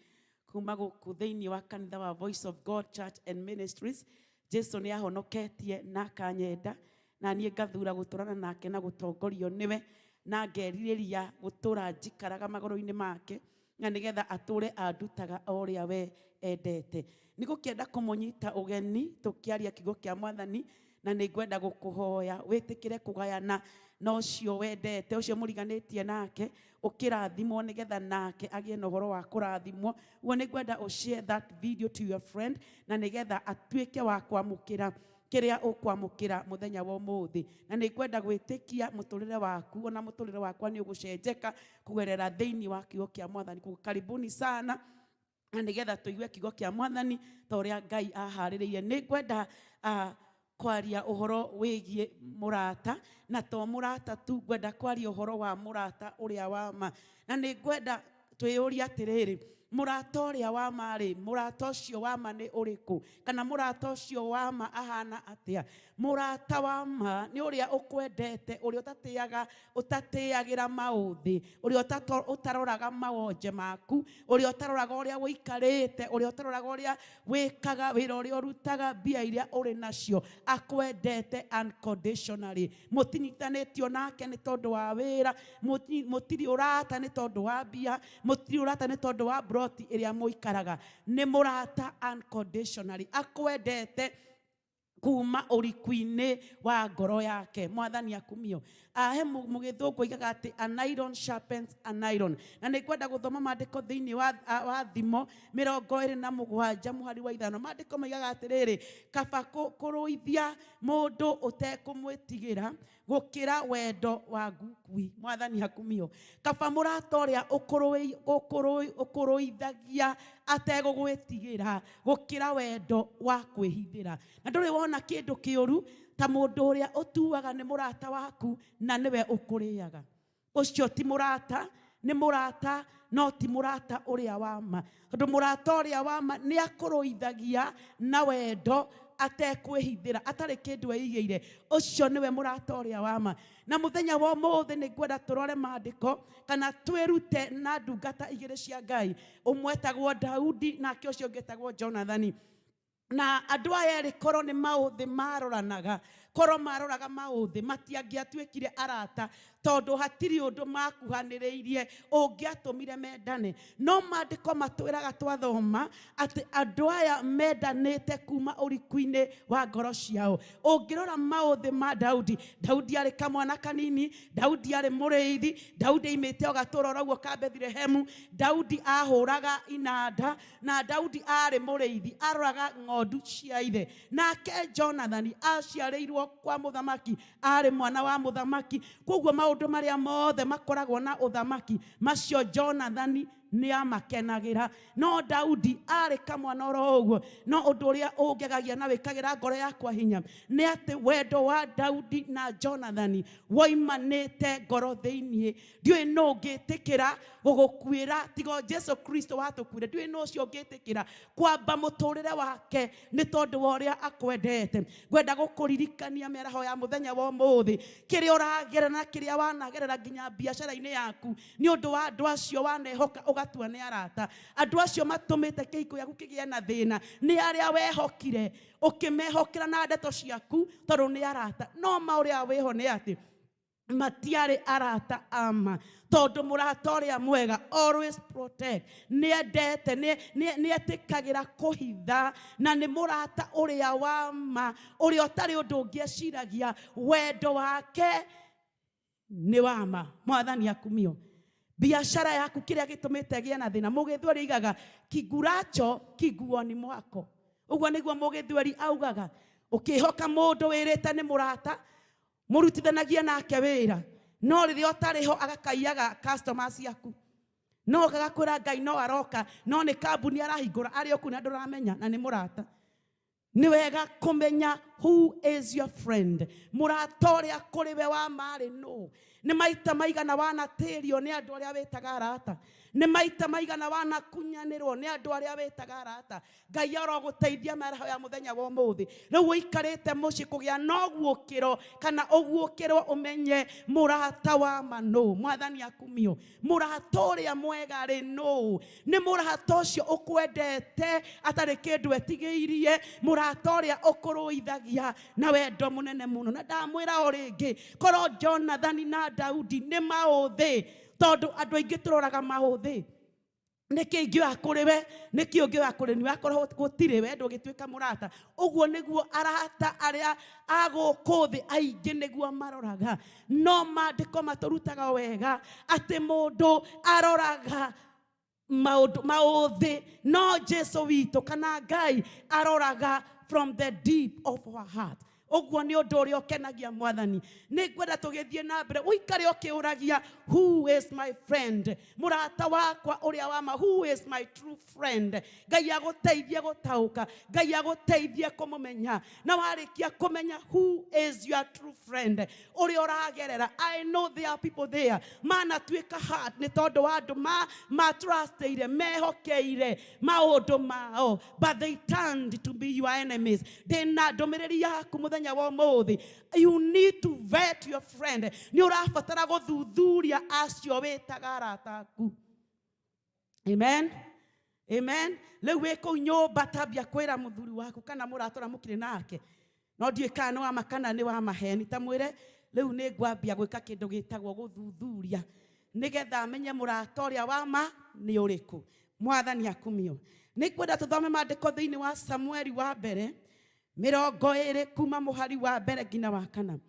kuma gũkũ thĩinĩ wa kanitha wa Voice of God Church and Ministries. Jesu nĩ ahonoketie na akanyenda na niĩ ngathura gũtũrana nake na gũtongorio nĩwe na ngerirĩria gũtũra njikaraga magũrũ-inĩ make na nĩgetha atũre andutaga o ũrĩa we endete. Nĩ gũkĩenda kũmũnyita ũgeni tũkĩaria kiugo kĩa mwathani, na nĩ ngwenda gũkũhoya wĩtĩkĩre kũgayana na ũcio wendete, ũcio mũriganĩtie nake, ũkĩrathimwo nĩgetha nake agĩe na ũhoro wa kũrathimwo. Ũguo nĩ ngwenda ũ share that video to your friend na nĩgetha atuĩke wa kwamũkĩra kĩrĩa ũkwamũkĩra mũthenya wa ũmũthĩ. Na nĩ ngwenda gwĩtĩkia mũtũrĩre waku ona mũtũrĩre wakwa nĩ ũgũcenjeka kũgerera thĩinĩ wa kiugo kĩa mwathani. Koguo karibuni sana na nĩgetha tũigue kiugo kĩa mwathani ta ũrĩa Ngai aharĩrĩirie. Nĩ ngwenda kwaria ũhoro wĩgiĩ mũrata, na to mũrata tu, ngwenda kwaria ũhoro wa mũrata ũrĩa wa ma. Na nĩ ngwenda twĩyũrie atĩrĩrĩ, mũrata ũrĩa wa ma rĩ, mũrata ũcio wa ma nĩ ũrĩkũ? Kana mũrata ũcio wa ma ahana atĩa? Mũrata wa ma nĩ ũrĩa ũkwendete, ũrĩa ũtatĩagĩra maũthĩ, ũrĩa ũtaroraga mawonje maku, ũrĩa ũtaroraga ũrĩa ũikarĩte, ũrĩa ũtaroraga ũrĩa wĩkaga, wĩra ũrĩa ũrutaga, mbia iria ũrĩ nacio, akwendete unconditionally. Mũtinyitanĩtio nake nĩ tondũ wa wĩra, mũtirĩ ũrata nĩ tondũ wa mbia, mũtirĩ ũrata nĩ tondũ wa broti ĩrĩa mũikaraga. Nĩ mũrata unconditionally, akwendete kuma ũriku-inĩ wa ngoro yake. Mwathani akumio. Ahe mũgĩthũngũ oigaga atĩ an iron sharpens an iron. Na nĩ ngwenda gũthoma maandĩko thĩinĩ wa Thimo 27 mũhari wa 5. Maandĩko maigaga atĩrĩrĩ, kaba kũrũithia mũndũ ũtekũmwĩtigĩra gũkĩra wendo wa ngukui. Mwathani akumio. Kaba mũrata ũrĩa ũkũrũithagia ategũgwĩtigĩra gũkĩra wendo wa kwĩhithĩra. Na ndũrĩ wona kĩndũ kĩũru ta mũndũ ũrĩa ũtuaga nĩ mũrata waku na nĩwe ũkũrĩaga. Ũcio ti mũrata, nĩ mũrata no ti mũrata ũrĩa wa ma. Tondũ mũrata ũrĩa wa ma nĩ akũrũithagia na wendo atekwĩhithĩra, atarĩ kĩndũ eigĩire. Ũcio nĩwe mũrata ũrĩa wa ma. Na mũthenya wa ũmũthĩ nĩ ngwenda tũrore maandĩko kana twĩrute na ndungata igĩrĩ cia Ngai. Ũmwe etagwo Daudi nake ũcio ũngĩ etagwo Jonathani. Na andũ aya erĩ korwo nĩ maũthĩ maroranaga, korwo maroraga maũthĩ matiangĩatuĩkire arata, tondũ hatirĩ ũndũ makuhanĩrĩirie ũngĩatũmire mendane. No maandĩko matwĩraga twathoma atĩ andũ aya mendanĩte kuma ũriku-inĩ wa ngoro ciao. Ũngĩrora maũthĩ ma Daudi, Daudi arĩ kamwana kanini, Daudi arĩ mũrĩithi, Daudi aimĩte o gatũũra oro ũguo ka Bethlehemu, Daudi ahũraga inanda, na Daudi arĩ mũrĩithi, aroraga ng'ondu cia ithe. Nake Jonathani aciarĩirwo kwa mũthamaki, arĩ mwana wa mũthamaki. Koguo maũndũ marĩa mothe makoragwo na ũthamaki, macio Jonathani nĩ amakenagĩra. No Daudi arĩ kamwana oro ũguo. No ũndũ ũrĩa ũngegagia na wĩkagĩra ngoro yakwa hinya nĩ atĩ wendo wa Daudi na Jonathani woimanĩte ngoro thĩinĩ. Ndiũĩ nũ ũngĩtĩkĩra gũgũkuĩra tiga o Jesu Kristo watũkuire. Ndiũĩ nũ ũcio ũngĩtĩkĩra kwamba mũtũrĩre wake nĩ tondũ wa ũrĩa akwendete. Ngwenda gũkũririkania mĩaraho ya mũthenya wa ũmũthĩ, kĩrĩa ũragerera na kĩrĩa wanagerera nginya biacara-inĩ yaku nĩ ũndũ wa andũ acio wanehoka ũga Ũgatua nĩ arata. Andũ acio matũmĩte kĩhiko gĩaku kĩgĩe na thĩna nĩ arĩa wehokire, ũkĩmehokera na ndeto ciaku tondũ nĩ arata. No ma ũrĩa wĩho nĩ atĩ matiarĩ arata ama, tondũ mũrata ũrĩa mwega always protect, nĩendete, nĩetĩkagĩra kũhitha, na nĩ mũrata ũrĩa wa ma, ũrĩa ũtarĩ ũndũ ũngĩ eciragia, wendo wake nĩ wa ma. Mwathani akumio. Biashara yaku kĩrĩa gĩtũmĩte ĩgĩe na thĩna, mũgĩthweri aigaga kiguracho kiguoni mwako. Ũguo nĩguo mũgĩthweri augaga. Ũkĩhoka mũndũ wĩrĩte nĩ mũrata, mũrutithanagia nake wĩra, no rĩrĩa ũtarĩ ho agakaiyaga customer ciaku. No gagakwĩra Ngai no aroka, no nĩ kambuni arahingũra arĩ o kũu na ndũramenya, na nĩ mũrata. Nĩ wega kũmenya who is your friend. Mũrata ũrĩa kũrĩ we wa marĩ nũ. Nĩ maita maigana wanatĩrio nĩ andũ arĩa wĩtaga arata. Nĩ maita maigana wanakunyanĩrwo nĩ andũ arĩa wĩtaga arata. Ngai arogũteithia mĩaraho ya mũthenya wa ũmũthĩ. Rĩu ũikarĩte mũciĩ kũgĩa na ũguũkĩro kana ũguũkĩrwo ũmenye mũrata wa ma nũ. Mwathani akumio. Mũrata ũrĩa mwega rĩ nũ? Nĩ mũrata ũcio ũkwendete atarĩ kĩndũ etigĩirie, mũrata ũrĩa ũkũrũithagia na wendo mũnene mũno. Na ndamwĩra o rĩngĩ, korwo Jonathani na Daudi nĩ maũthĩ, tondũ andũ aingĩ tũroraga maũthĩ. Nĩkĩ ingĩoya kũrĩ we, nĩkĩ ũngĩoya kũrĩ niĩ, wakorwo gũtirĩ we ndũngĩtuĩka mũrata. Ũguo nĩguo arata arĩa a gũkũ thĩ aingĩ nĩguo maroraga. No maandĩko matũrutaga wega atĩ mũndũ aroraga maũndũ maũthĩ, no Jesu witũ kana Ngai aroraga from the deep of our heart. Ũguo nĩ ũndũ ũrĩa ũkenagia Mwathani. Nĩ ngwenda tũgĩthiĩ na mbere ũikare ũkĩũragia who is my friend, mũrata wakwa ũrĩa wa ma, who is my true friend. Ngai agũteithie gũtaũka, Ngai agũteithie kũmũmenya. Na warĩkia kũmenya who is your true friend, ũrĩa ũragerera. I know there are people there manatuĩka hurt nĩ tondũ wa andũ ma trustĩire, mehokeire maũndũ mao, but they turned to be your enemies. Ndĩna ndũmĩrĩri yaku mũthenya wa ũmũthĩ. You need to vet your friend. Nĩ ũrabatara gũthuthuria acio wĩtaga arata aku. Amen. Amen. Rĩu wĩ kũu nyũmba tambia kwĩra mũthuri waku kana mũrata ũrĩa mũkĩrĩ nake, no ndiũĩ kana nĩ wa ma kana nĩ wa maheni, ta mwĩre rĩu nĩ ngwambia gwĩka kĩndũ gĩtagwo gũthuthuria nĩgetha amenye mũrata ũrĩa wa ma nĩ ũrĩkũ. Mwathani akumio. Nĩ ngwenda tũthome maandĩko thĩinĩ wa Samueli wa mbere 20 kuma mũhari wa mbere nginya wa kana.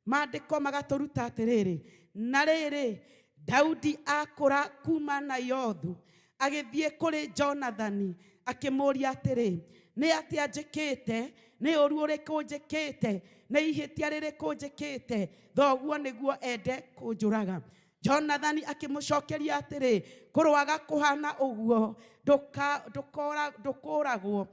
Maandĩko magatũruta atĩrĩrĩ, na rĩrĩ, Daudi akũra kuma Naiothu agĩthiĩ kũrĩ Jonathani akĩmũũria atĩrĩ, nĩ atĩa njĩkĩte? Nĩ ũũru ũrĩkũ njĩkĩte? Nĩ ihĩtia rĩrĩkũ njĩkĩte? Thoguo nĩguo ende kũnjũraga. Jonathani akĩmũcokeria atĩrĩ, kũroaga kũhana ũguo, ndũkũragwo.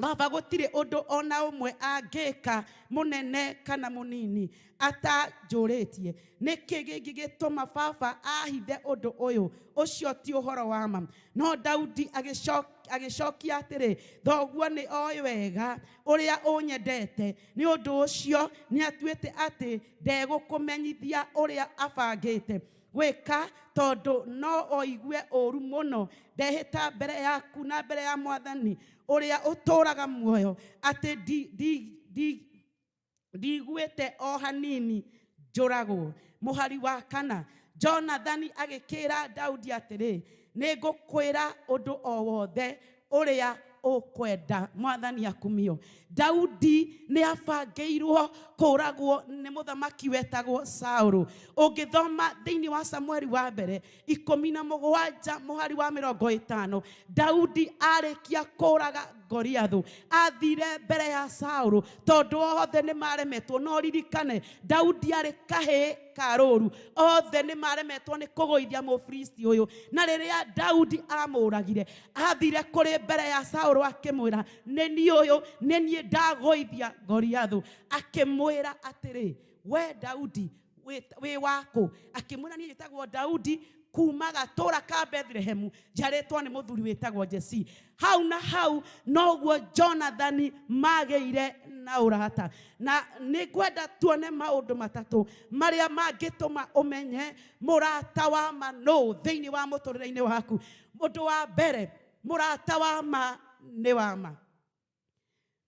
Baba gũtirĩ ũndũ ona ũmwe angĩka mũnene kana mũnini atanjũrĩtie. Nĩkĩ kĩngĩgĩtũma baba ahithe ũndũ ũyũ? Ũcio ti ũhoro wa ma. No Daudi agĩcokia atĩrĩ, thoguo nĩ oĩ wega ũrĩa ũnyendete, nĩ ũndũ ũcio nĩatuĩte atĩ ndegũkũmenyithia ũrĩa abangĩte gwĩka, tondũ no oigue ũũru mũno. Ndehĩta mbere yaku na mbere ya Mwathani ũrĩa ũtũũraga muoyo atĩ ndiguĩte o hanini njũragwo. Mũhari wa kana, Jonathani agĩkĩra Daudi atĩrĩ, nĩngũkwĩra ũndũ o wothe ũrĩa ũkwenda. Mwathani akumio. Daudi nĩ abangĩirwo kũragwo nĩ mũthamaki wetagwo Saũlũ. Ũngĩthoma thĩinĩ wa Samueli wa mbere 17 mũhari wa 50, Daudi arĩkia kũraga Goliathu athire mbere ya Saũlũ tondũ othe nĩ maremetwo. No ririkane Daudi arĩ kahĩĩ ka rũru, othe nĩ maremetwo nĩ kũgũithia Mũfilisti ũyũ. Na rĩrĩa Daudi amũragire, athire kũrĩ mbere ya Saũlũ akĩmwĩra, nĩ niĩ ũyũ, nĩ niĩ ndagũithia Goliathu. Akĩmwĩra atĩrĩ, we Daudi wĩ wakũ? Akĩmwĩra, niĩ njĩtagwo Daudi Kuma gatũra ka Bethlehemu, njiarĩtwo nĩ mũthuri wĩtagwo Jesi. Hau na hau noguo Jonathani magĩire na ũrata. Na nĩ ngwenda tuone maũndũ matatũ marĩa mangĩtũma ũmenye mũrata wa ma nũ thĩinĩ wa mũtũrĩre-inĩ waku. Ũndũ wa mbere, mũrata wa ma nĩ wa ma.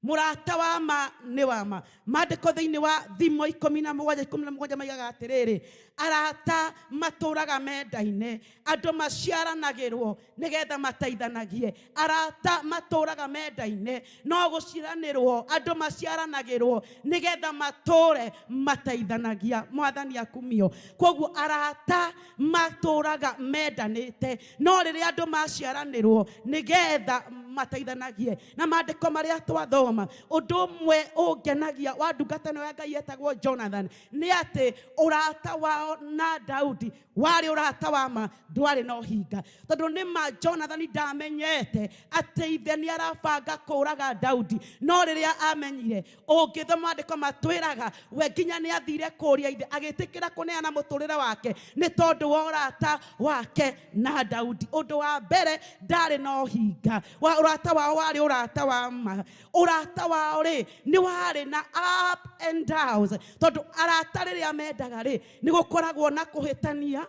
Mũrata wa ma nĩ wa ma. Maandĩko thĩinĩ wa Thimo 17 17 maigaga atĩrĩrĩ, arata matũraga mendaine, andũ maciaranagĩrwo nĩgetha mateithanagie. Arata matũraga mendaine, no gũciaranĩrwo andũ maciaranagĩrwo nĩgetha matũre mateithanagia. Mwathani akumio. Koguo arata matũraga mendanĩte, no rĩrĩa andũ maciaranĩrwo nĩgetha mateithanagie. Na maandĩko marĩa twathoma, ũndũ ũmwe ũngenagia wa ndungata ĩno ya Ngai etagwo Jonathan nĩ atĩ ũrata wao na Daudi warĩ ũrata wa ma, ndwarĩ na ũhinga. Tondũ nĩ ma Jonathan ndamenyete atĩ ithe nĩ arabanga kũraga Daudi, no rĩrĩa amenyire, ũngĩthoma maandĩko matwĩraga we nginya nĩ athire kũria ithe, agĩtĩkĩra kũneana mũtũrĩre wake nĩ tondũ wa ũrata wake na Daudi. Ũndũ wa mbere, ndarĩ na ũhinga wa ũrata wao, warĩ ũrata wa ma. Ũrata wao rĩ nĩ warĩ na up and downs, tondũ arata rĩrĩa mendaga rĩ nĩ gũkoragwo na kũhĩtania.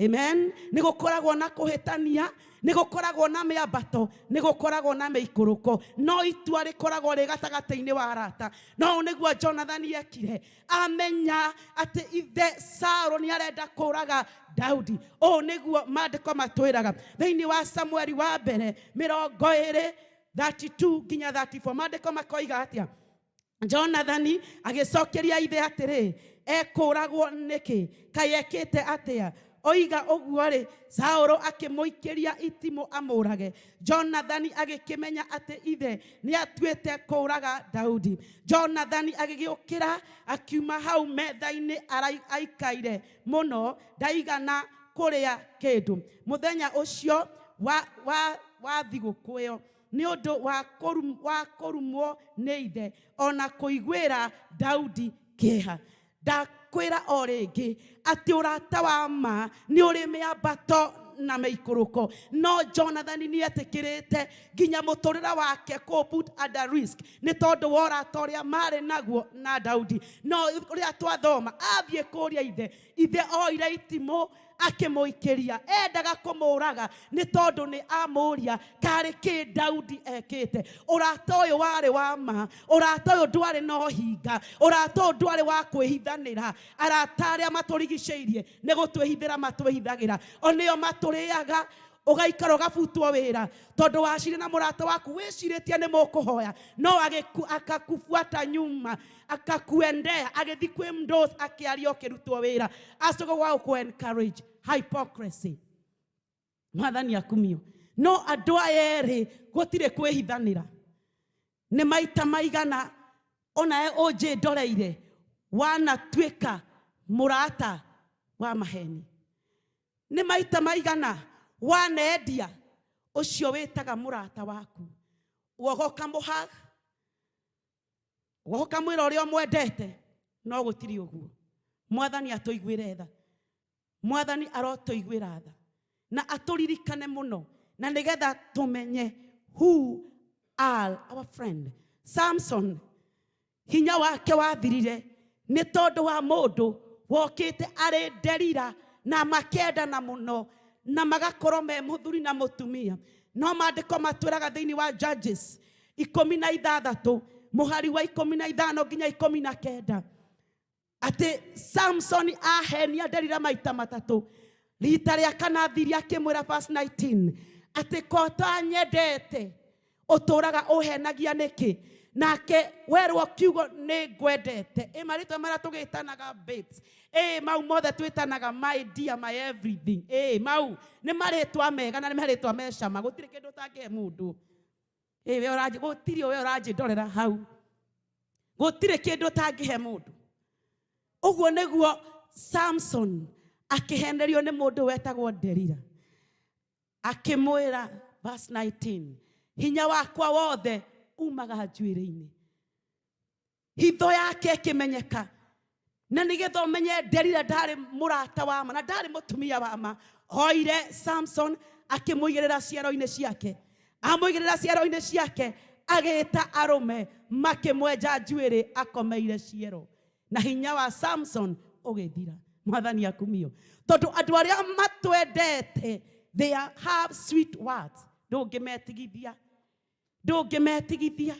Amen. Nĩ gũkoragwo na kũhĩtania, nĩ gũkoragwo na mĩambato, nĩ gũkoragwo na mĩikũrũko, no itua rĩkoragwo rĩ gatagatĩ-inĩ wa arata. No nĩguo Jonathan ekire, amenya atĩ ithe Saũlũ nĩ arenda kũraga Daudi. Ũũ nĩguo maandĩko matwĩraga thĩinĩ wa Samueli wa mbere 20 32 nginya 34. Maandĩko makoiga atĩa? Jonathani agĩcokeria ithe atĩrĩ, ekũragwo nĩkĩ? Kaĩ ekĩte atĩa? Oiga ũguo rĩ, Saũlũ akĩmũikĩria itimũ amũrage. Jonathani agĩkĩmenya atĩ ithe nĩatuĩte kũraga Daudi. Jonathani agĩgĩũkĩra akiuma hau metha-inĩ aikaire mũno, ndaigana kũrĩa kĩndũ mũthenya ũcio wa thigũkũ ĩyo, nĩ ũndũ wa kũrumwo nĩ ithe ona kũiguĩra Daudi kĩeha. Ndakwĩra o rĩngĩ atĩ ũrata wa ma nĩ ũrĩ mĩambato na mĩikũrũko, no Jonathan nĩ etĩkĩrĩte nginya mũtũrĩre wake kũ put under risk nĩ tondũ wa ũrata ũrĩa marĩ naguo na Daudi. No ũrĩa twathoma, athiĩ kũria ithe, ithe oire itimũ akĩmũikĩria, endaga kũmũraga nĩ tondũ nĩ amũria karĩ kĩ Daudi ekĩte. Ũrata ũyũ warĩ wa ma, ũrata ũyũ ndwarĩ na ũhinga, ũrata ũyũ ndwarĩ wa kwĩhithanĩra. Arata arĩa matũrigicĩirie nĩ gũtwĩhithĩra matwĩhithagĩra, o nĩo matũrĩaga, ũgaikara ũgabutwo wĩra tondũ wacire na mũrata waku wĩcirĩtie nĩ mũkũhoya, no akakufuata nyuma, akakuendea, agĩthi kwĩ mdos akĩaria ũkĩrutwo wĩra, acoka gwa gũkũ encourage hypocrisy. Mwathani akumio. No andũ aya erĩ gũtirĩ kwĩhithanĩra. Nĩ maita maigana onawe ũnjĩndoreire wanatuĩka mũrata wa maheni? Nĩ maita maigana wanendia ũcio wĩtaga mũrata waku, woga ũkamũhag, woga ũkamwĩra ũrĩa ũmwendete, no gũtirĩ ũguo? Mwathani atũiguĩre tha. Mwathani arotũiguĩra tha na atũririkane mũno, na nĩgetha tũmenye who are our friend. Samson hinya wake wathirire nĩ tondũ wa mũndũ wokĩte arĩ Delila, na makendana mũno na magakorwo me mũthuri na mũtumia. No maandĩko matwĩraga thĩinĩ wa Judges 16 mũhari wa 15 nginya 19 atĩ Samson ahenia Delila maita matatũ. Rita rĩa kana athire akĩmwĩra, verse 19, atĩ ko tanyendete ũtũraga ũhenagia nĩkĩ? Nake werwo kiugo nĩ ngwendete, ĩ marĩtwa marĩa tũgĩtanaga babes, ĩ mau mothe twĩtanaga my dear, my everything, ĩ mau nĩ marĩtwa mega na nĩ marĩtwa me cama. Gũtirĩ kĩndũ ũtangĩhe mũndũ. Ĩ we ũranjĩ gũtirĩ we ũranjĩndorera hau, gũtirĩ kĩndũ ũtangĩhe mũndũ. Ũguo nĩguo Samson akĩhenerio nĩ mũndũ wetagwo Delila, akĩmwĩra, verse 19, hinya wakwa wothe umaga njuĩrĩ-inĩ. Hitho yake ĩkĩmenyeka. Na nĩgetha ũmenye Delila ndarĩ mũrata wa ma na ndarĩ mũtumia wa ma, oire Samson akĩmũigĩrĩra ciero-inĩ ciake, amũigĩrĩra ciero-inĩ ciake, agĩta arũme makĩmwenja njuĩrĩ akomeire ciero, na hinya wa Samson ũgĩthira. Mwathani akumio, tondũ andũ arĩa matwendete, they have sweet words. Ndũngĩmetigithia, ndũngĩmetigithia.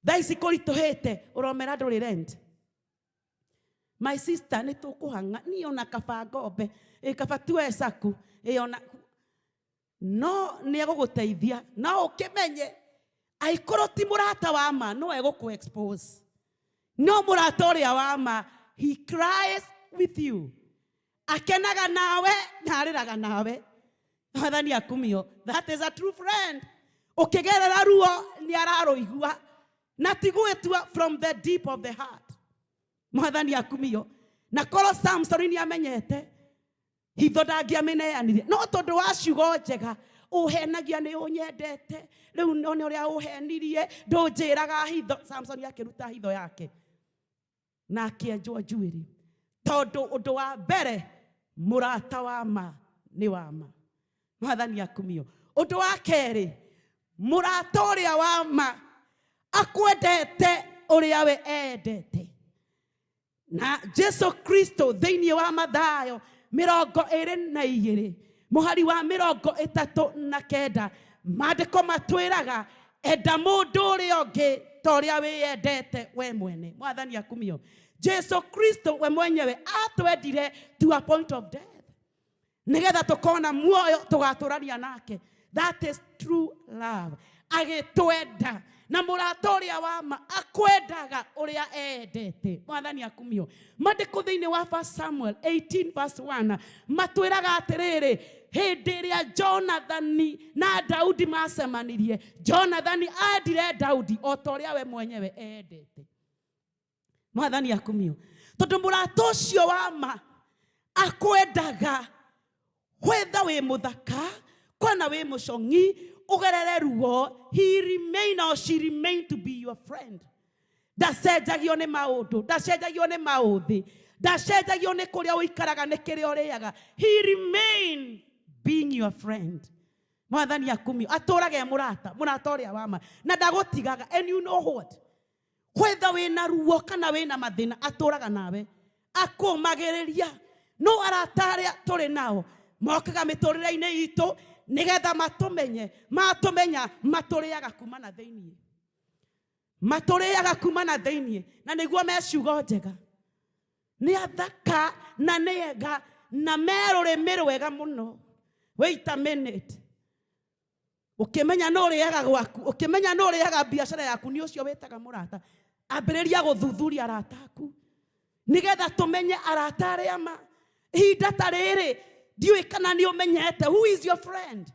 Thaa ici kũritũhĩte, ũromera ndũrĩ rent. My sister, nĩ tũkũhang'a niĩ ona kaba ngombe ĩ kaba tuoe caku ĩ ona no nĩ egũgũteithia. No ũkĩmenye angĩkorwo ti mũrata wa ma, no egũkũ expose. No mũrata ũrĩa wa ma, he cries with you, akenaga nawe na arĩraga nawe. Mwathani akumio. That is a true friend. Ũkĩgerera ruo nĩ ararũigua na ti gwĩtua, from the deep of the heart. Mwathani akumio. Na korwo Samson nĩ amenyete hitho, ndangĩamĩneanire, no tondũ wa ciugo njega ũhenagia, nĩ ũnyendete rĩu, none ũrĩa ũhenirie, ndũnjĩraga hitho. Samson akĩruta hitho yake na akĩenjwo njuĩrĩ, tondũ ũndũ wa mbere, mũrata wa ma nĩ wa ma. Mwathani akumio. Ũndũ wa kerĩ, mũrata ũrĩa wa ma akwendete ũrĩa we endete. Na Jesu Kristo thĩinĩ wa Mathayo 22 mũhari wa 39, maandĩko matwĩraga, enda mũndũ ũrĩa ũngĩ ta ũrĩa wĩyendete we mwene. Mwathani akumio. Jesu Kristo we mwenyewe atwendire to a point of death, nigetha tukona muoyo tugatũrania nake. That is true love. Agĩtwenda. Na mũrata ũrĩa wa ma akwendaga ũrĩa endete. Mwathani akumio. Maandĩko thĩinĩ wa 1 Samuel 18 verse 1 matwĩraga atĩrĩrĩ, hĩndĩ ĩrĩa Jonathani na Daudi macemanirie, Jonathani endire Daudi o ta ũrĩa we mwenyewe endete. Mwathani akumio. Tondũ mũrata ũcio wa ma akwendaga whether wĩ mũthaka kwana wĩ mũcong'i, ũgerere ruo, he remain or she remain to be your friend. Ndacenjagio nĩ maũndũ, ndacenjagio nĩ maũthĩ, ndacenjagio nĩ kũrĩa ũikaraga, nĩ kĩrĩa ũrĩaga. He remain being your friend. Mwathani akumio. Atũraga e mũrata, mũrata ũrĩa wa ma, na ndagũtigaga. And you know what, whether wĩna ruo kana wĩna mathĩna, atũraga nawe akũmagĩrĩria. No arata arĩa tũrĩ nao mokaga mĩtũrĩre-inĩ itũ nĩgetha matũmenye, matũmenya matũrĩaga kuma na thĩiniĩ, matũrĩaga kuma na thĩiniĩ, na nĩguo me ciugo njega, nĩ athaka na nĩ ega na me rũrĩmĩ rwega mũno. Wait a minute, ũkĩmenya no ũrĩaga gwaku, ũkĩmenya no ũrĩaga biacara yaku, nĩ ũcio wĩtaga mũrata. Ambĩrĩria gũthuthuria arata aku, nĩgetha tũmenye arata arĩa ma. Ihinda ta rĩrĩ, ndiũĩ kana nĩ ũmenyete who is your friend.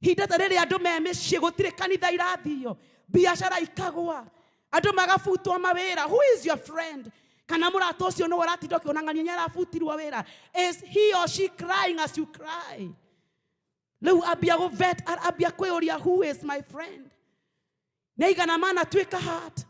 Ihinda ta rĩrĩ andũ me mĩciĩ, gũtirĩ kanitha irathio, biacara ikagwa, andũ magabutwo mawĩra, who is your friend? Kana mũrata ũcio nĩwe ũratinda ũkĩona ng'ania nĩ arabutirwo wĩra? Is he or she crying as you cry? Rĩu ambia gũvet, ambia kwĩyũria, who is my friend? Nĩ aigana manatuĩka hurt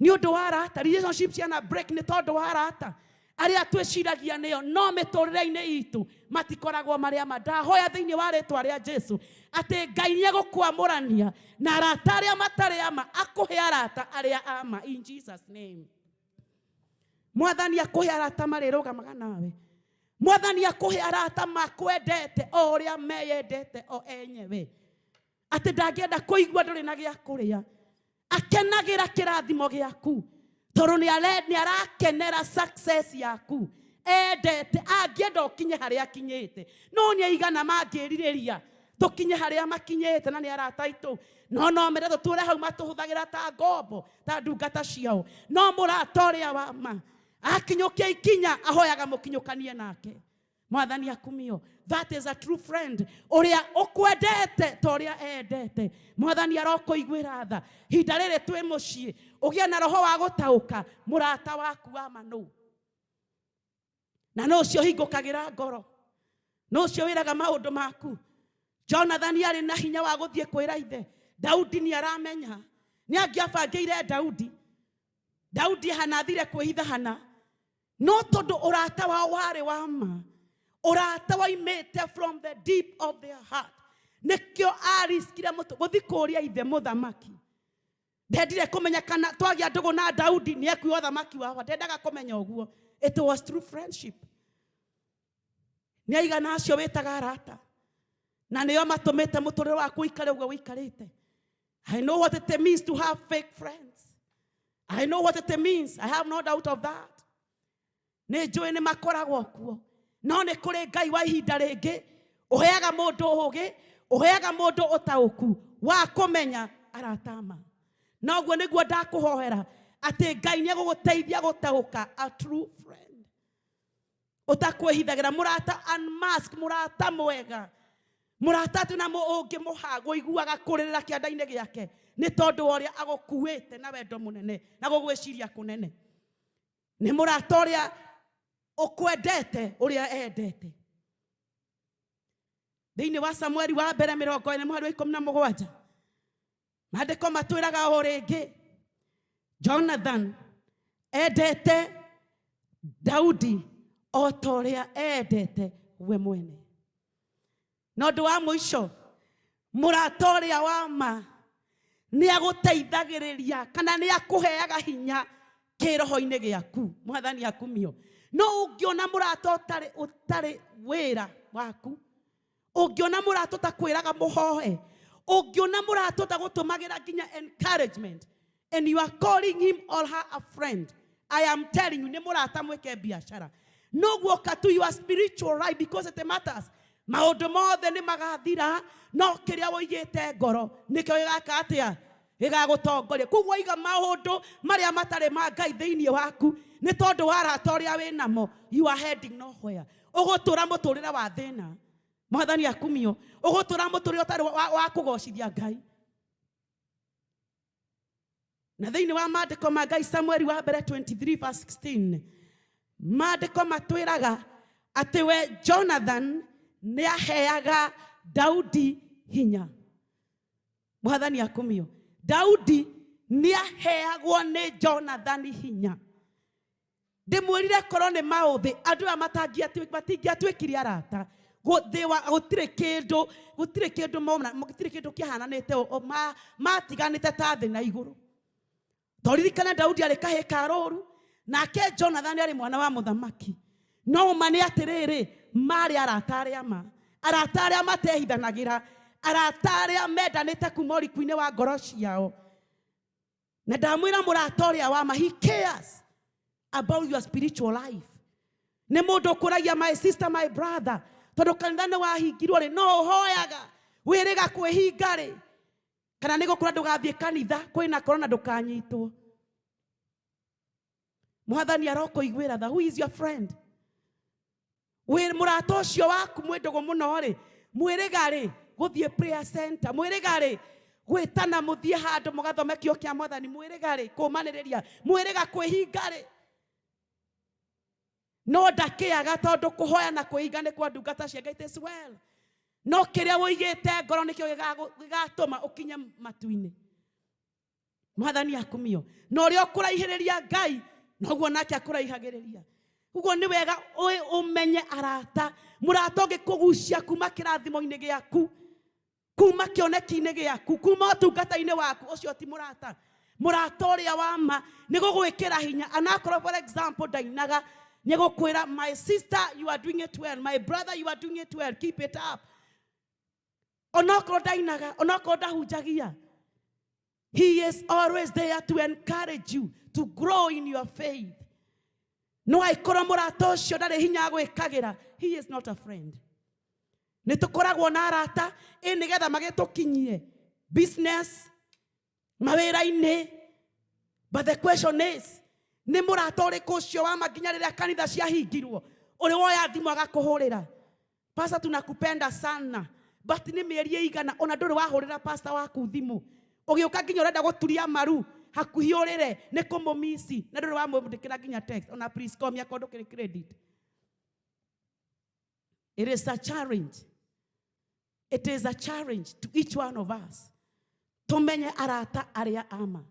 nĩ ũndũ wa arata? Relationship ciana break nĩ tondũ wa arata arĩa twĩciragia nĩo, no mĩtũrĩre-inĩ itũ matikoragwo marĩa ma. Ndahoya thĩinĩ wa rĩtwa rĩa Jesu atĩ Ngai nĩ egũkwamũrania na arata arĩa matarĩ ama, akũhe arata arĩa ama, in Jesus name. Mwathani akũhe arata marĩrũgamaga nawe. Mwathani akũhe arata makwendete o ũrĩa meyendete o enyewe, atĩ ndangĩenda kũigua ndũrĩ na gĩa kũrĩa, akenagĩra kĩrathimo gĩaku, tondũ nĩ arakenera success yaku. Endete, angĩenda ũkinye harĩa akinyĩte. No nĩ aigana mangĩrirĩria tũkinye harĩa makinyĩte na nĩ arata aitũ, no mende tũtũre hau matũhũthagĩra ta ngombo, ta ndungata ciao. No mũrata ũrĩa wa ma akinyũkia ikinya, ahoyaga mũkinyũkanie nake. Mwathani akumio. That is a true friend, ũrĩa ũkwendete ta ũrĩa endete. Mwathani arokũiguĩra tha. Ihinda rĩrĩ twĩ mũciĩ, ũgĩe na roho wa gũtaũka mũrata waku wa ma nũ, na no ũcio hingũkagĩra ngoro, no ũcio wĩraga maũndũ maku. Jonathan arĩ na hinya wa gũthiĩ kwĩra ithe Daudi nĩ aramenya, nĩ angĩabangĩire Daudi. Daudi hana athire kwĩhitha hana no tondũ ũrata wao warĩ wa ma, ũrata waimĩte from the deep of their heart, nĩkĩo ariskire gũthi kũũria ithe mũthamaki. Ndendire kũmenya kana twagĩa ndũgũ na Daudi nĩ ekuoya ũthamaki wakwa, ndendaga kũmenya ũguo. It was true friendship. Nĩ aigana acio wĩtaga arata na nĩo matũmĩte mũtũrĩre waku ũikare ũguo ũikarĩte. I know what it means to have fake friends. I know what it means. I have no doubt of that. Nĩ njũĩ nĩ makoragwo kuo, no nĩ kũrĩ Ngai wa ihinda rĩngĩ ũheaga mũndũ ũũgĩ, ũheaga mũndũ ũtaũku wa kũmenya arata ma. Na ũguo nĩguo ndakũhoera atĩ Ngai nĩ egũgũteithia gũtaũka a true friend. Ũtakwĩhithagĩra, mũrata unmask, mũrata mwega, mũrata atĩ na ũngĩmũha ũiguaga kũrĩrĩra kĩanda-inĩ gĩake nĩ tondũ wa ũrĩa agũkuĩte na wendo mũnene na gũgwĩciria kũnene. Nĩ mũrata ũrĩa ũkwendete ũrĩa endete. Thĩinĩ wa Samueli wa mbere 40 mũhari wa 17, maandĩko matwĩraga o rĩngĩ Jonathan endete Daudi o ta ũrĩa endete we mwene. Na ũndũ wa mũico, mũrata ũrĩa wa ma nĩ agũteithagĩrĩria kana nĩ akũheaga hinya kĩroho-inĩ gĩaku. Mwathani akumio. No ũngĩona mũrata ũtarĩ wĩra waku, ũngĩona mũrata ũtakwĩraga mũhoe, ũngĩona mũrata ũtagũtũmagĩra nginya encouragement, and you are calling him or her a friend, I am telling you, nĩ mũrata mwĩke biacara. No guoka to your spiritual life, because it matters. Maũndũ mothe nĩ magathira, no kĩrĩa ũigĩte ngoro nĩkĩo gĩgaka atĩa? Gĩgagũtongoria. Koguo iga maũndũ marĩa matarĩ ma Ngai thĩinĩ waku nĩ tondũ wa arata ũrĩa wĩ namo, you are heading nowhere. Ũgũtũra mũtũrĩre wa thĩna. Mwathani akumio. Ũgũtũra mũtũrĩre ũtarĩ wa kũgocithia Ngai. Na thĩinĩ wa maandĩko ma Ngai, Samueli wa mbere 23 verse 16, maandĩko matwĩraga atĩ we Jonathan nĩ aheaga Daudi hinya. Mwathani akumio. Daudi nĩ aheagwo nĩ Jonathan hinya. Ndĩmwĩrire korwo nĩ maũthĩ andũ aya matingĩatuĩkire arata. Gũtirĩ kĩndũ, gũtirĩ kĩndũ mona, gũtirĩ kĩndũ kĩahananĩte, matiganĩte ta thĩ na igũrũ. Toririkane Daudi arĩ kahĩĩ ka rũru, nake Jonathan arĩ mwana wa mũthamaki. No ma nĩ atĩrĩrĩ, marĩ arata arĩa ma, arata arĩa matehithanagĩra, arata arĩa mendanĩte kuma ũriku-inĩ wa ngoro ciao. Na ndamwĩra mũrata ũrĩa wa ma, he cares about your spiritual life. Nĩ mũndũ ũkũragia my sister, my brother, tondũ kanitha nĩ wahingirwo rĩ, no ũhoyaga wĩrĩga kwĩhinga rĩ, kana nĩ gũkũra ndũgathiĩ kanitha kwĩna corona ndũkanyitwo. Mwathani arokũiguĩra tha. Who is your friend? Wĩ mũrata ũcio waku mwĩ ndũgũ mũno rĩ, mwĩrĩga rĩ gũthiĩ prayer center, mwĩrĩga rĩ gwĩtana mũthiĩ handũ mũgathome kiugo kĩa Mwathani, mwĩrĩga rĩ kũmanĩrĩria, mwĩrĩga kwĩhinga rĩ. No ndakĩaga tondũ kũhoya na kwĩhinga nĩ kwa ndungata cia Ngai, it is well. No kĩrĩa ũigĩte ngoro nĩkĩo gĩgatũma ũkinye matu-inĩ. Mwathani akumio. Na ũrĩa ũkũraihĩrĩria Ngai noguo nake akũraihagĩrĩria. Ũguo nĩ wega ũmenye arata. Mũrata ũngĩkũgucia kuma kĩrathimo-inĩ gĩaku, kuma kĩoneki-inĩ gĩaku, kuma ũtungata-inĩ waku, ũcio ti mũrata. Mũrata ũrĩa wa ma nĩ gũgwĩkĩra hinya. Anakorwo for example ndainaga, nĩ gũkwĩra my sister you are doing it well, my brother you are doing it well, keep it up. Onokorwo ndainaga, onokorwo ndahunjagia, he is always there to encourage you to grow in your faith. No aikorwo mũrata ũcio ndarĩ hinya agwĩkagĩra, he is not a friend. Nĩ tũkoragwo na arata ĩ nĩgetha magĩtũkinyie business, mawĩra-inĩ. But the question is, nĩ mũrata ũrĩkũ ũcio wa ma nginya rĩrĩa kanitha ciahingirwo, ũrĩ woya thimũ agakũhũrĩra, pastor tunakupenda sana, but nĩ mĩeri ĩigana ona ndũrĩ wahũrĩra pastor waku thimũ, ũgĩũka nginya ũrenda gũturia maru hakuhĩ ũrĩre nĩ kũmũmisi, na ndũrĩ wamwandĩkĩra nginya text, ona please call me akorwo ndũkĩrĩ credit. It is a challenge. It is a challenge to each one of us. Tumenye arata arĩa ama.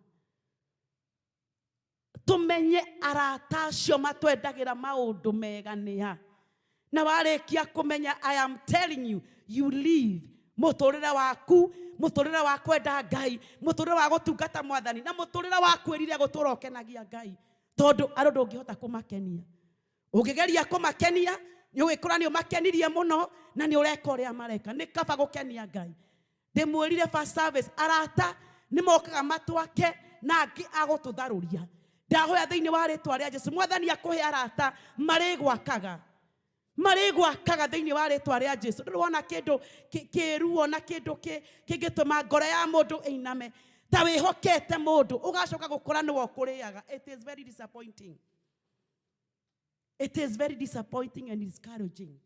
Tumenye arata acio matwendagĩra maũndũ mega nĩa. Na warĩkia kũmenya, I am telling you, you live mũtũrĩre waku, mũtũrĩre wa kwenda Ngai, mũtũrĩre wa gũtungata Mwathani, na mũtũrĩre wa kwĩrirĩria gũtũra ũkenagia Ngai, tondũ andũ ndũngĩhota kũmakenia. Ũngĩgeria kũmakenia nĩ ũgĩkora nĩ ũmakenirie mũno na nĩ ũreka ũrĩa mareka. Nĩ kaba gũkenia Ngai. Ndĩmwĩrire first service, arata nĩ mokaga matwake na angĩ agũtũtharũria. Ndahoya thĩinĩ wa rĩtwa rĩa Jesu, Mwathani akũhe arata marĩgwakaga, marĩgwakaga thĩinĩ wa rĩtwa rĩa Jesu. Ndũrĩ wona kĩndũ kĩruo na kĩndũ kĩngĩtũma ngoro ya mũndũ ĩiname ta wĩhokete mũndũ ũgacoka gũkora nĩwe ũkũrĩaga. It is very disappointing. It is very disappointing and discouraging.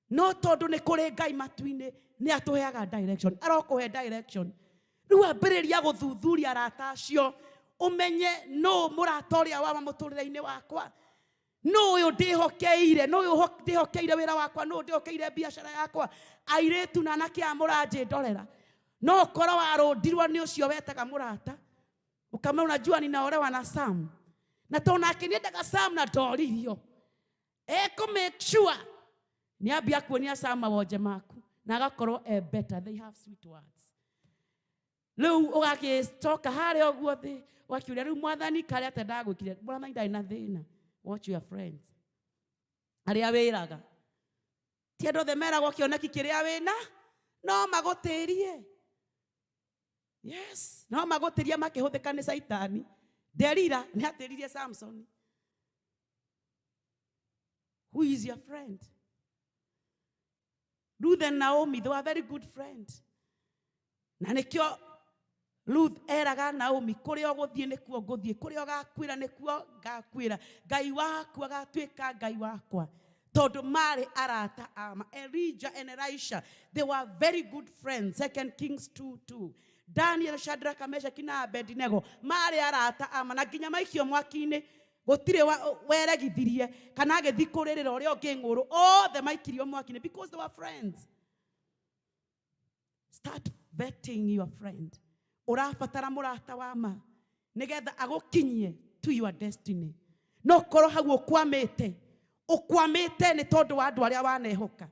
No tondũ nĩ kũrĩ Ngai matu-inĩ, nĩ atũheaga direction, arokũhe direction. Rĩu ambĩrĩria gũthuthuria arata acio, ũmenye nũ mũrata ũrĩa wa mũtũrĩre-inĩ wakwa, nũ ũyũ ndĩhokeire, nũ ũyũ ndĩhokeire wĩra wakwa, nũ ndĩhokeire biacara yakwa. Airĩtu na anake aya mũranjĩndorera, no ũkorwo warũndirwo nĩ ũcio wetaga mũrata, ũkamwĩra unajua ninaolewa na Sam, na tondũ nake nĩendaga Sam na ndoririo, ekũ make sure nĩ ambia kuonia Sam mawonje maku na agakorwo e better. They have sweet words. Rĩu ũgagĩcoka harĩa ũguo thĩ ũgakiuria rĩu Mwathani karĩa atĩa ndagwĩkire. Mwathani ndarĩ na thĩna. Watch your friends arĩa wĩraga, ti andũ othe meragwo kĩoneki kĩrĩa wĩna, no magũtĩrie. Yes, no magũtĩrie makĩhũthĩka nĩ Caitani. Delila nĩ atĩririe Samson. Who is your friend? Ruth and Naomi, they were very good friends. Na nĩkĩo Ruth eraga Naomi, kũrĩa ũgũthiĩ nĩkuo ngũthiĩ, kũrĩa ũgakuĩra nĩkuo ngakuĩra, Ngai waku agatuĩka Ngai wakwa. Tondũ marĩ arata ama. Elijah and Elisha, they were very good friends. 2 Kings 2:2. Daniel, Shadrach, Meshach na Abednego marĩ arata ama, na nginya maikio mwaki-inĩ gũtirĩ weregithirie kana agĩthiĩ kũrĩrĩra ũrĩa ũngĩ ng'ũrũ, othe maikirio mwaki-inĩ because they were friends. Start vetting your friend. Ũrabatara mũrata wa ma nĩgetha agũkinyie to your destiny. No korwo hau ũkwamĩte, ũkwamĩte nĩ tondũ wa andũ arĩa wanehoka,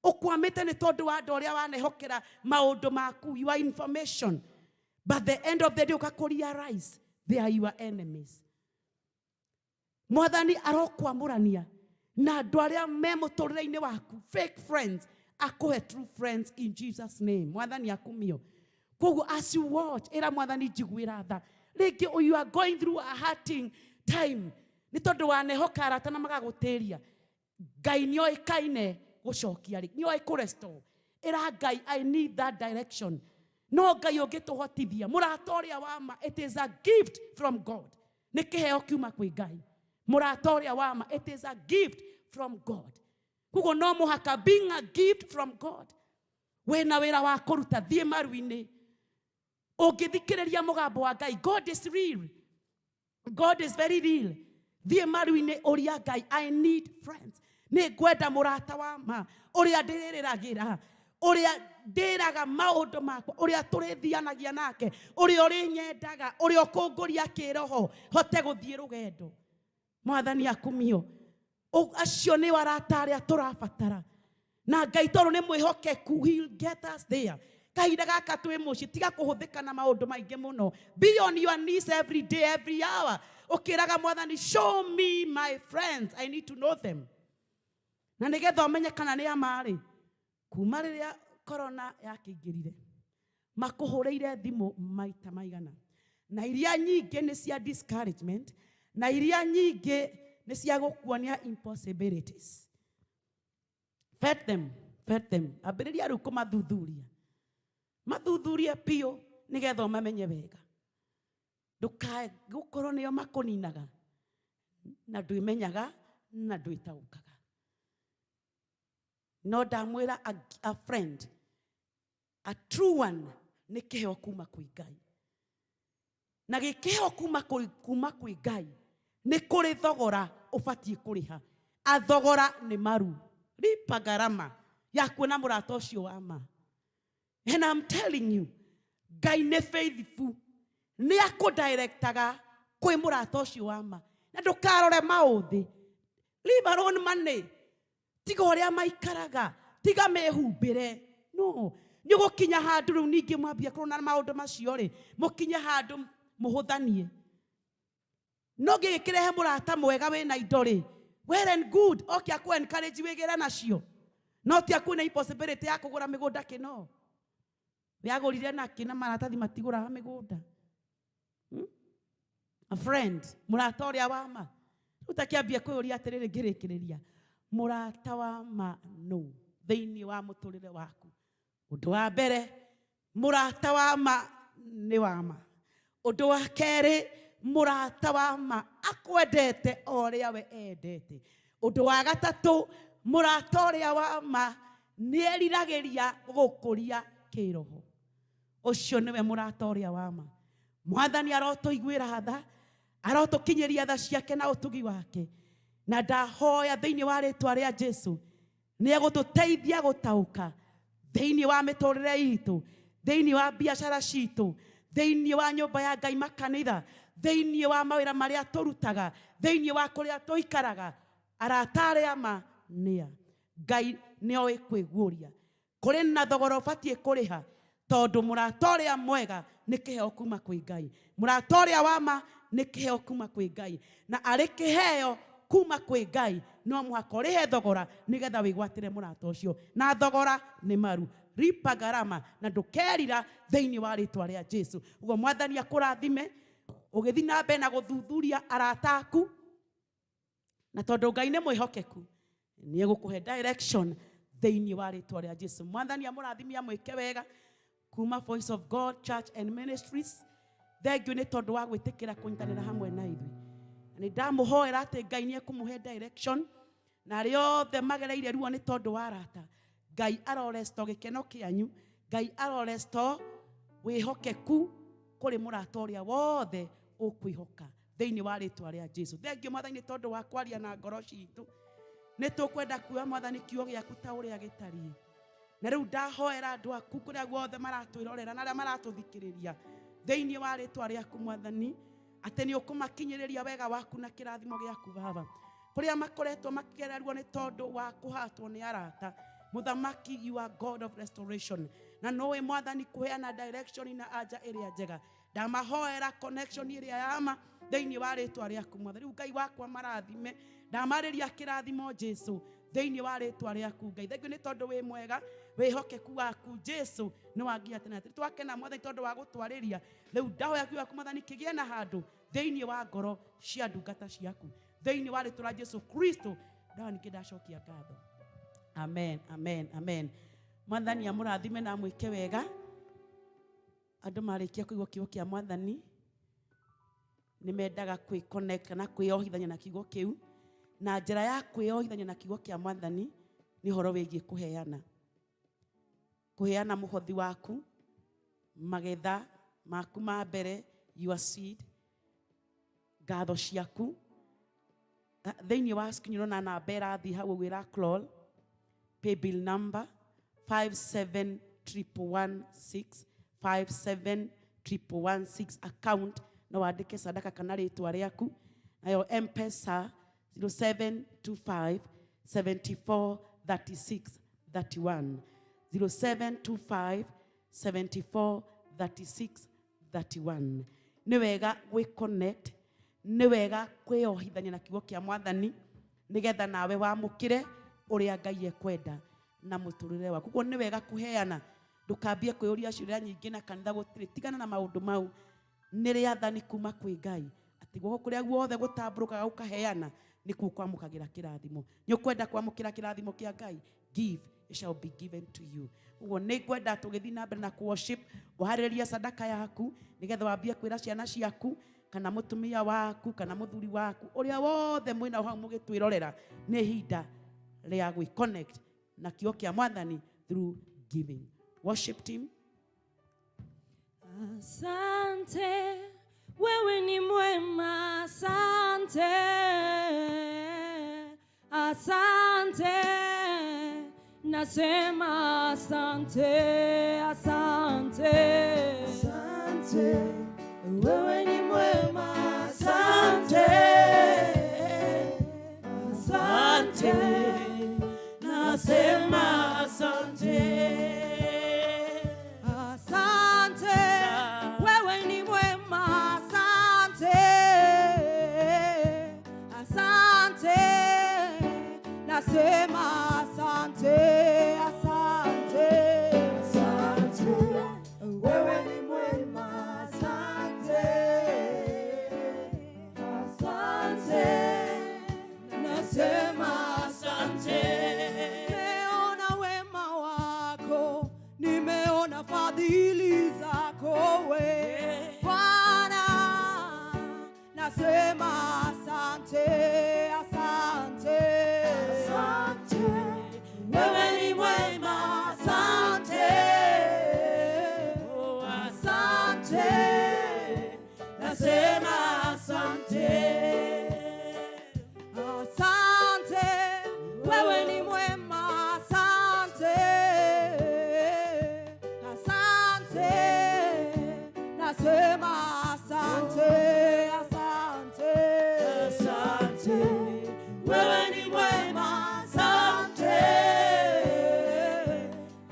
ũkwamĩte nĩ tondũ wa andũ arĩa wanehokera maũndũ maku, your information, but the end of the day ũgakũ realize they are your enemies. Mwathani arokwamũrania na andũ arĩa me mũtũrĩre-inĩ waku, fake friends, akũhe true friends in Jesus name. Mwathani akumio. Koguo as you watch, ĩra Mwathani njiguĩra tha. Rĩngĩ you are going through a hurting time nĩ tondũ wanehoka arata na magagũtĩria. Ngai nĩoĩkaine gũcokia rĩ, nĩoĩ kũ restore. Ĩra Ngai, I need that direction. No Ngai ũngĩtũhotithia mũrata ũrĩa wa ma. It is a gift from God. Nĩ kĩheo kiuma kwĩ Ngai. Mũrata ũrĩa wa ma, it is a gift from God. Koguo no mũhaka, being a gift from God, wĩna wĩra wa kũruta. Thiĩ maru-inĩ ũngĩthikĩrĩria mũgambo wa Ngai. God is real. God is very real. Thiĩ maru-inĩ ũria Ngai, I need friends. Nĩ ngwenda mũrata wa ma, ũrĩa ndĩrĩrĩragĩra, ũrĩa ndĩraga maũndũ makwa, ũrĩa tũrĩthianagia nake, ũrĩa ũrĩnyendaga, ũrĩa ũkũngũria kĩroho hote gũthiĩ rũgendo. Mwathani akumio. Acio nĩ arata arĩa tũrabatara, na Ngai tondũ nĩ mwĩhokeku, he will get us there. Kahinda gaka twĩ mũciĩ, tiga kũhũthĩka na maũndũ maingĩ mũno. Be on your knees every day, every hour, ũkĩraga Mwathani, show me my friends, I need to know them. Na nĩgetha ũmenye kana nĩ amarĩ, kuma rĩrĩa corona yakĩingĩrire, makũhũrĩire thimũ maita maigana, na iria nyingĩ nĩ cia discouragement, na iria nyingĩ nĩ cia gũkuonia impossibilities. Vet them, vet them. Ambĩrĩria rĩu kũmathuthuria, mathuthurie biũ nĩgetha ũmamenye wega, ndũkae gũkorwo nĩo makũninaga na ndwĩmenyaga na ndwĩtaũkaga. No ndamwĩra, a friend, a true one, nĩ kĩheo kuma kwĩ Ngai, na gĩkĩheo kuma kwĩ Ngai nĩ kũrĩ thogora ũbatiĩ kũrĩha. Athogora nĩ maru, lipa gharama ya kuona mũrata ũcio wa ma. And I'm telling you, Ngai nĩ faithful, nĩ akũdirectaga. Kwĩ mũrata ũcio wa ma, na ndũkarore maũthĩ. Leave alone money, tiga ũrĩa maikaraga, tiga mehumbĩre. No nĩ ũgũkinya handũ rĩu ningĩ mwambia kũrona maũndũ macio rĩ, mũkinye handũ mũhũthanie. No ngĩgĩkĩrehe mũrata mwega wĩna indo rĩ, well and good, oke akũ encourage wĩgĩre nacio, no ti akuona impossibility ya kũgũra mĩgũnda kĩno wĩagũrire nakĩ na maratathi matigũraga mĩgũnda. A friend, mũrata ũrĩa wa ma. Rĩu takĩambia kwĩyũria atĩrĩrĩ, ngĩrĩkĩrĩria, mũrata wa ma nũ thĩinĩ wa mũtũrĩre waku? Ũndũ wa mbere, mũrata wa ma nĩ wa ma. Ũndũ wa kerĩ, mũrata wa ma akwendete o ũrĩa we endete. Ũndũ wa gatatũ, mũrata ũrĩa wa ma nĩ eriragĩria gũkũria kĩroho. Ũcio nĩwe mũrata ũrĩa wa ma. Mwathani arotũiguĩra tha, arotũkinyĩria tha ciake na ũtugi wake, na ndahoya thĩinĩ wa rĩtwa rĩa Jesu nĩ egũtũteithia gũtaũka thĩinĩ wa mĩtũrĩre itũ, thĩinĩ wa biacara citũ, thĩinĩ wa nyũmba ya Ngai makanitha, thĩinĩ wa mawĩra marĩa tũrutaga, thĩinĩ wa kũrĩa tũikaraga. Arata arĩa ma nĩa Ngai nĩ oĩ kwĩguũria. Kũrĩ na thogora ũbatiĩ kũrĩha, tondũ mũrata ũrĩa mwega nĩ kĩheo kuma kwĩ Ngai. Mũrata ũrĩa wa ma nĩ kĩheo kuma kwĩ Ngai, na arĩ kĩheo kuma kwĩ Ngai no mũhaka ũrĩhe thogora nĩgetha wĩgwatĩre mũrata ũcio, na thogora nĩ maru ripa garama, na ndũkerira thĩinĩ wa rĩtwa rĩa Jesu. Ũguo Mwathani akũrathime ũgĩthiĩ na mbere na gũthuthuria arata aku, na tondũ Ngai nĩ mwĩhokeku nĩ egũkũhe direction thĩinĩ wa rĩtwa rĩa Jesu. Mwathani amũrathime, amwĩke wega. Kuma Voice of God Church and Ministries, thank you nĩ tondũ wa gwĩtĩkĩra kũnyitanĩra hamwe na ithuĩ. Na nĩ ndamũhoera atĩ Ngai nĩ ekũmũhe direction, na arĩa othe magereire ruo nĩ tondũ wa arata, Ngai aroresto gĩkeno kĩanyu, Ngai aroresto wĩhokeku kũrĩ mũrata ũrĩa wothe ũkwĩhoka thĩinĩ wa rĩtwa rĩa Jesu. Thank you, Mwathani, nĩ tondũ wa kwaria na ngoro citũ. Nĩ tũkwenda kuoya, Mwathani, kiugo gĩaku ta ũrĩa gĩtariĩ. Na rĩu ndahoera andũ aku kũrĩa guothe maratwĩrorera na arĩa maratũthikĩrĩria thĩinĩ wa rĩtwa rĩaku, Mwathani, atĩ nĩ ũkũmakinyĩrĩria wega waku na kĩrathimo gĩaku, Baba, kũrĩa makoretwo makĩgererwo nĩ tondũ wa kũhatwo nĩ arata. Mũthamaki, you are God of restoration, na nowe Mwathani kũheana direction na anja ĩrĩa njega. Ndamahoera connection ĩrĩa yama thĩinĩ wa rĩtwa rĩaku, Mwathani. Rĩu Ngai wakwa marathime, ndamarĩria kĩrathimo Jesu thĩinĩ wa rĩtwa rĩaku. Ngai, thank you nĩ tondũ wĩ mwega, wĩhokeku waku Jesu nĩ wanginya tene na tene. Twakena, Mwathani, tondũ wa gũtwarĩria. Rĩu ndahoya kiugo gĩaku, Mwathani, kĩgĩe na handũ thĩinĩ wa ngoro cia ndungata ciaku thĩinĩ wa rĩtwa rĩa Jesu Kristo. Ndawa ningĩ ndacokia ngatho. Amen, amen, amen. Mwathani amũrathime na amwĩke wega. Andũ marĩkia kũigua kiugo kĩa Mwathani nĩ mendaga kwĩ connect kana kwĩyohithania na kiugo kĩu, na njĩra ya kwĩyohithania na kiugo kĩa Mwathani nĩ ũhoro wĩgiĩ kũheana, kũheana mũhothi waku, magetha maku ma mbere, your seed, ngatho ciaku. Thĩinĩ wa screen ũrona namba ĩrathiĩ hau ũguo ĩra crawl, paybill number 571116, 571116. Account no wandĩke sadaka kana rĩtwa rĩaku. Nayo M-Pesa 0725 74 36 31, 0725 74 36 31. Nĩ wega gwĩ connect, nĩ wega kwĩyohithania na kiugo kĩa Mwathani nĩgetha nawe wamũkĩre ũrĩa Ngai ekwenda na mũtũrĩre waku. Koguo nĩ wega kũheana. Ndũkambie kwĩyũria ciũria nyingĩ na kanitha gũtirĩ, tigana na maũndũ mau. Nĩ rĩathani kuma kwĩ Ngai atĩ guoko kũrĩa guothe gũtambũrũkaga gũkaheana nĩkuo kwamũkagĩra kĩrathimo. Nĩ ũkwenda kwamũkĩra kĩrathimo kĩa Ngai? Give, it shall be given to you. Ũguo nĩ ngwenda tũgĩthiĩ na mbere na worship waharĩrĩria sadaka yaku nĩgetha wambie kwĩra ciana ciaku kana mũtumia waku kana mũthuri waku ũrĩa wothe mwĩnao hau mũgĩtwĩrorera, nĩ ihinda rĩa gwĩ connect na kiugo kĩa Mwathani through giving. Worship team. Asante, wewe ni mwema, asante, asante, nasema asante, asante. Asante, wewe ni mwema. Asante, asante, nasema asante. Asante, wewe ni mwema. Asante, asante, nasema asante, asante, Asante, wewe ni mwema. Asante, asante, nasema asante. Nimeona wema wako, nimeona fadhili zako we Bwana, nasema asante, asante, Asante, wewe ni mwema. Asante, Oh, asante, nasema asante. Asante, wewe ni mwema. Asante, asante, nasema asante, asante, Asante, wewe ni mwema. Asante,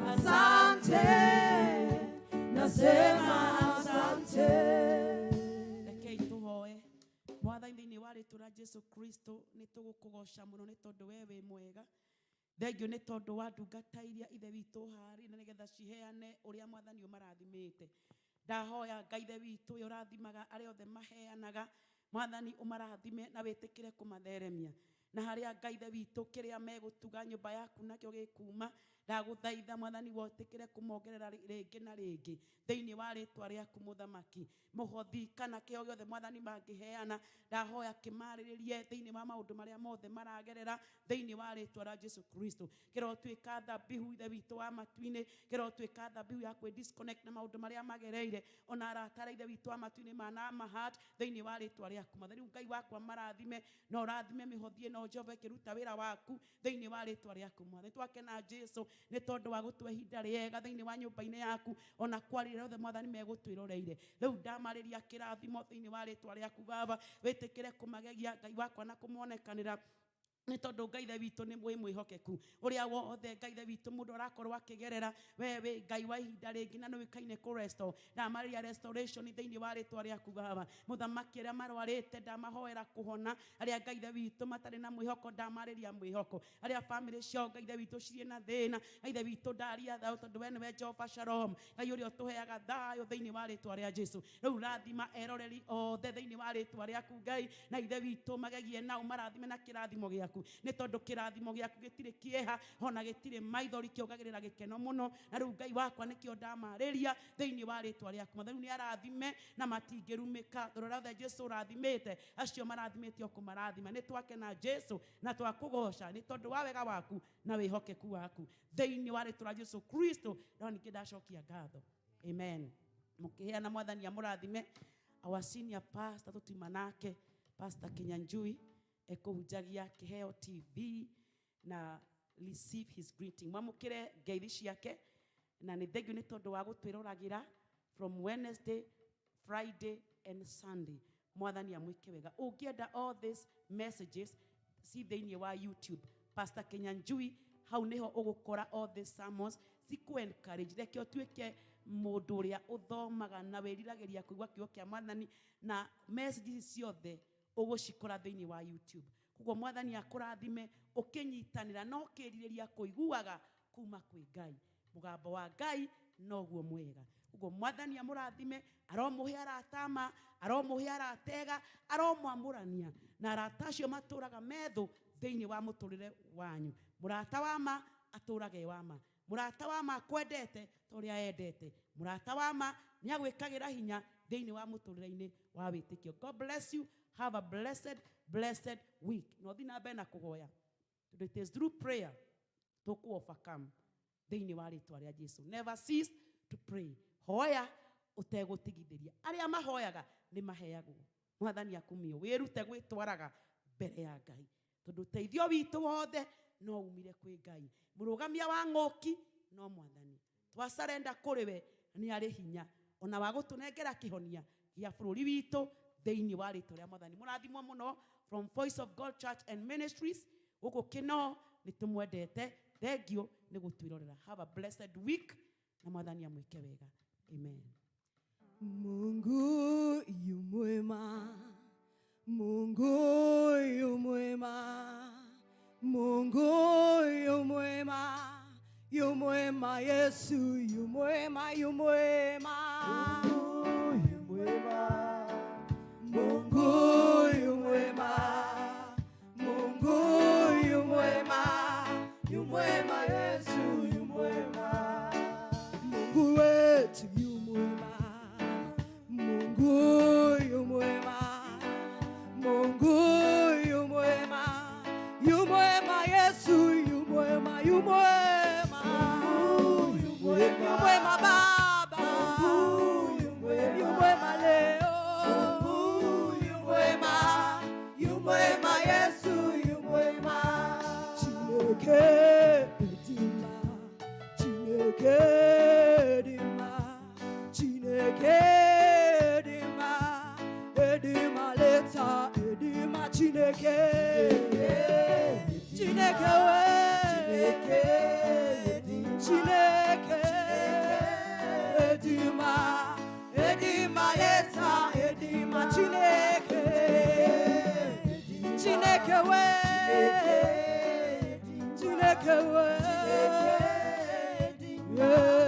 asante, nasema asante. Rekei tũhoe. Mwathani, thĩinĩ wa rĩtwa rĩa Jesu Kristo, nĩ tũgũkũgoca mũno nĩ tondũ we wĩ mwega. Thengiũ nĩ tondũ wa ndungata iria, Ithe witũ, harĩ na nĩgetha ciheane ũrĩa Mwathani ũmarathimĩte. Ndahoya, Ngai Ithe witũ, ũrĩa ũrathimaga arĩa othe maheanaga, Mwathani, ũmarathime na wĩtĩkĩre kũmatheremia na harĩa, Ngai Ithe witũ, kĩrĩa megũtuga nyũmba yaku nakĩo gĩkuma. Ndagũthaitha, Mwathani, wotĩkĩre kũmongerera rĩngĩ na rĩngĩ thĩinĩ wa rĩtwa rĩaku. Mũthamaki, mũhothi kana kĩo gĩothe, Mwathani, mangĩheana, ndahoya kĩmarĩrĩrie thĩinĩ wa maũndũ marĩa mothe maragerera thĩinĩ wa rĩtwa rĩa Jesu Kristo. Kĩrotuĩka thabihu, Ithe witũ wa matu-inĩ, kĩrotuĩka thabihu ya kwĩ disconnect na maũndũ marĩa magereire, ona arata arĩa, Ithe witũ wa matu-inĩ, manamahat thĩinĩ wa rĩtwa rĩaku. Mwathani Ngai wakwa, marathime na ũrathime mĩhothi ĩno, Jehova, ĩkĩruta wĩra waku thĩinĩ wa rĩtwa rĩaku. Mwathani, twakena, Jesu, nĩ tondũ wa gũtũhe ihinda rĩega thĩinĩ wa nyũmba-inĩ yaku, ona kwarĩrĩa othe, Mwathani, megũtwĩroreire. Rĩu ndamarĩria kĩrathimo thĩinĩ wa rĩtwa rĩaku. Baba, wĩtĩkĩre kũmagegia, Ngai wakwa, na kũmonekanĩra, nĩ tondũ, Ngai Ithe witũ, nĩ mwĩ mwĩhokeku. Ũrĩa wothe, Ngai Ithe witũ, mũndũ arakorwo akĩgerera, we wĩ Ngai wa ihinda rĩngĩ na nĩ ũĩkaine kũ restore. Ndamarĩria restoration thĩinĩ wa rĩtwa rĩaku. Baba Mũthamaki, arĩa marwarĩte, ndamahoera kũhona. Arĩa, Ngai Ithe witũ, matarĩ na mwĩhoko, ndamarĩria mwĩhoko. Arĩa bamĩrĩ ciao, Ngai Ithe witũ, cirĩ na thĩna, Ngai Ithe witũ, ndaria thayũ, tondũ we nĩwe Jehova Shalom, Ngai ũrĩa ũtũheaga thayũ thĩinĩ wa rĩtwa rĩa Jesu. Rĩu rathima eroreri othe thĩinĩ wa rĩtwa rĩaku, Ngai, na Ithe witũ, magegie na ũmarathime na kĩrathimo gĩaku, nĩ tondũ kĩrathimo gĩaku gĩtirĩ kĩeha ona gĩtirĩ maithori, kĩongagĩrĩra gĩkeno mũno. Na rĩu, Ngai wakwa, nĩkĩo ndamarĩria thĩinĩ wa rĩtwa rĩaku. Mwathani, nĩ arathime na matingĩrumĩka, tondũ ũrĩa othe Jesu ũrathimĩte, acio marathimĩte o kũmarathima. Nĩ twakena, Jesu, na twakũgoca nĩ tondũ wa wega waku na wĩhokeku waku thĩinĩ wa rĩtwa rĩa Jesu Kristo. No ningĩ ndacokia ngatho. Amen. Mũkĩheana, Mwathani amũrathime. Our senior pastor, tũtiuma nake, Pastor Kinyanjui, ekũhunjagia Kĩheo TV, na receive his greeting, mwamũkĩre ngeithi ciake, na nĩ thengiũ nĩ tondũ wa gũtwĩroragĩra from Wednesday, Friday and Sunday. Mwathani amwĩke wega. Ũngĩenda all these messages, ci thĩinĩ wa YouTube, Pastor Kinyanjui, hau nĩho ũgũkora all these sermons cikũ encourage. Reke ũtuĩke mũndũ ũrĩa ũthomaga na wĩriragĩria kũigua kiugo kĩa Mwathani, na message ici ciothe ũgũcikora thĩinĩ wa YouTube. Koguo Mwathani akũrathime ũkĩnyitanĩra na ũkĩrirĩria kũiguaga kuma kwĩ Ngai. Mũgambo wa Ngai noguo mwega. Ũguo Mwathani amũrathime, aromũhe arata ma, aromũhe aratega, aromwamũrania na arata acio matũraga methũ thĩinĩ wa mũtũrĩre wanyu. Mũrata wa ma atũraga e wa ma. Mũrata wa ma akwendete ta ũrĩa endete. Mũrata wa ma nĩ agwĩkagĩra hinya thĩinĩ wa mũtũrĩre-inĩ wa wĩtĩkio. God bless you. Have a blessed, blessed week. Na ũthiĩ na mbere na kũhoya, tondũ it is through prayer tũkũ overcome thĩinĩ wa rĩtwa rĩa Jesu. Never cease to pray. Hoya ũtegũtigithĩria. Arĩa mahoyaga nĩ maheagwo. Mwathani akumio. Wĩrute gwĩtwaraga mbere ya Ngai, tondũ ũteithio witũ wothe no umire kwĩ Ngai. Mũrũgamia wa ng'ũki no Mwathani. Twacarenda kũrĩ we, nĩ arĩ hinya ona wa gũtũnengera kĩhonia gĩa bũrũri witũ. Thĩinĩ wa rĩtwa rĩa Mwathani, mũrathimwo mũno from Voice of God Church and Ministries gũkũ Kĩno. Nĩ tũmwendete. Thengio nĩ gũtwĩrorera. Have a blessed week na Mwathani amwĩke wega. Amen. Mungu yu mwema, Mungu yu mwema, Mungu yu mwema, yu mwema, Yesu yu mwema, yu mwema. Mungu yu mwema, Mungu yu mwema, yu mwema, Yesu yu mwema. Mungu wetu yu mwema, Mungu yu mwema, Mungu yu mwema, yu mwema, Yesu yu mwema, yu mwema, yu mwema Baba, yu mwema leo, yu mwema, yu mwema, Yesu yu mwema. Chineke dị mma, Chineke dị mma, Chineke dị mma, dị mma leta, dị mma Chineke, Chineke we, Chineke dị mma, dị mma leta, dị mma Chineke, Chineke we, Chineke we, yeah.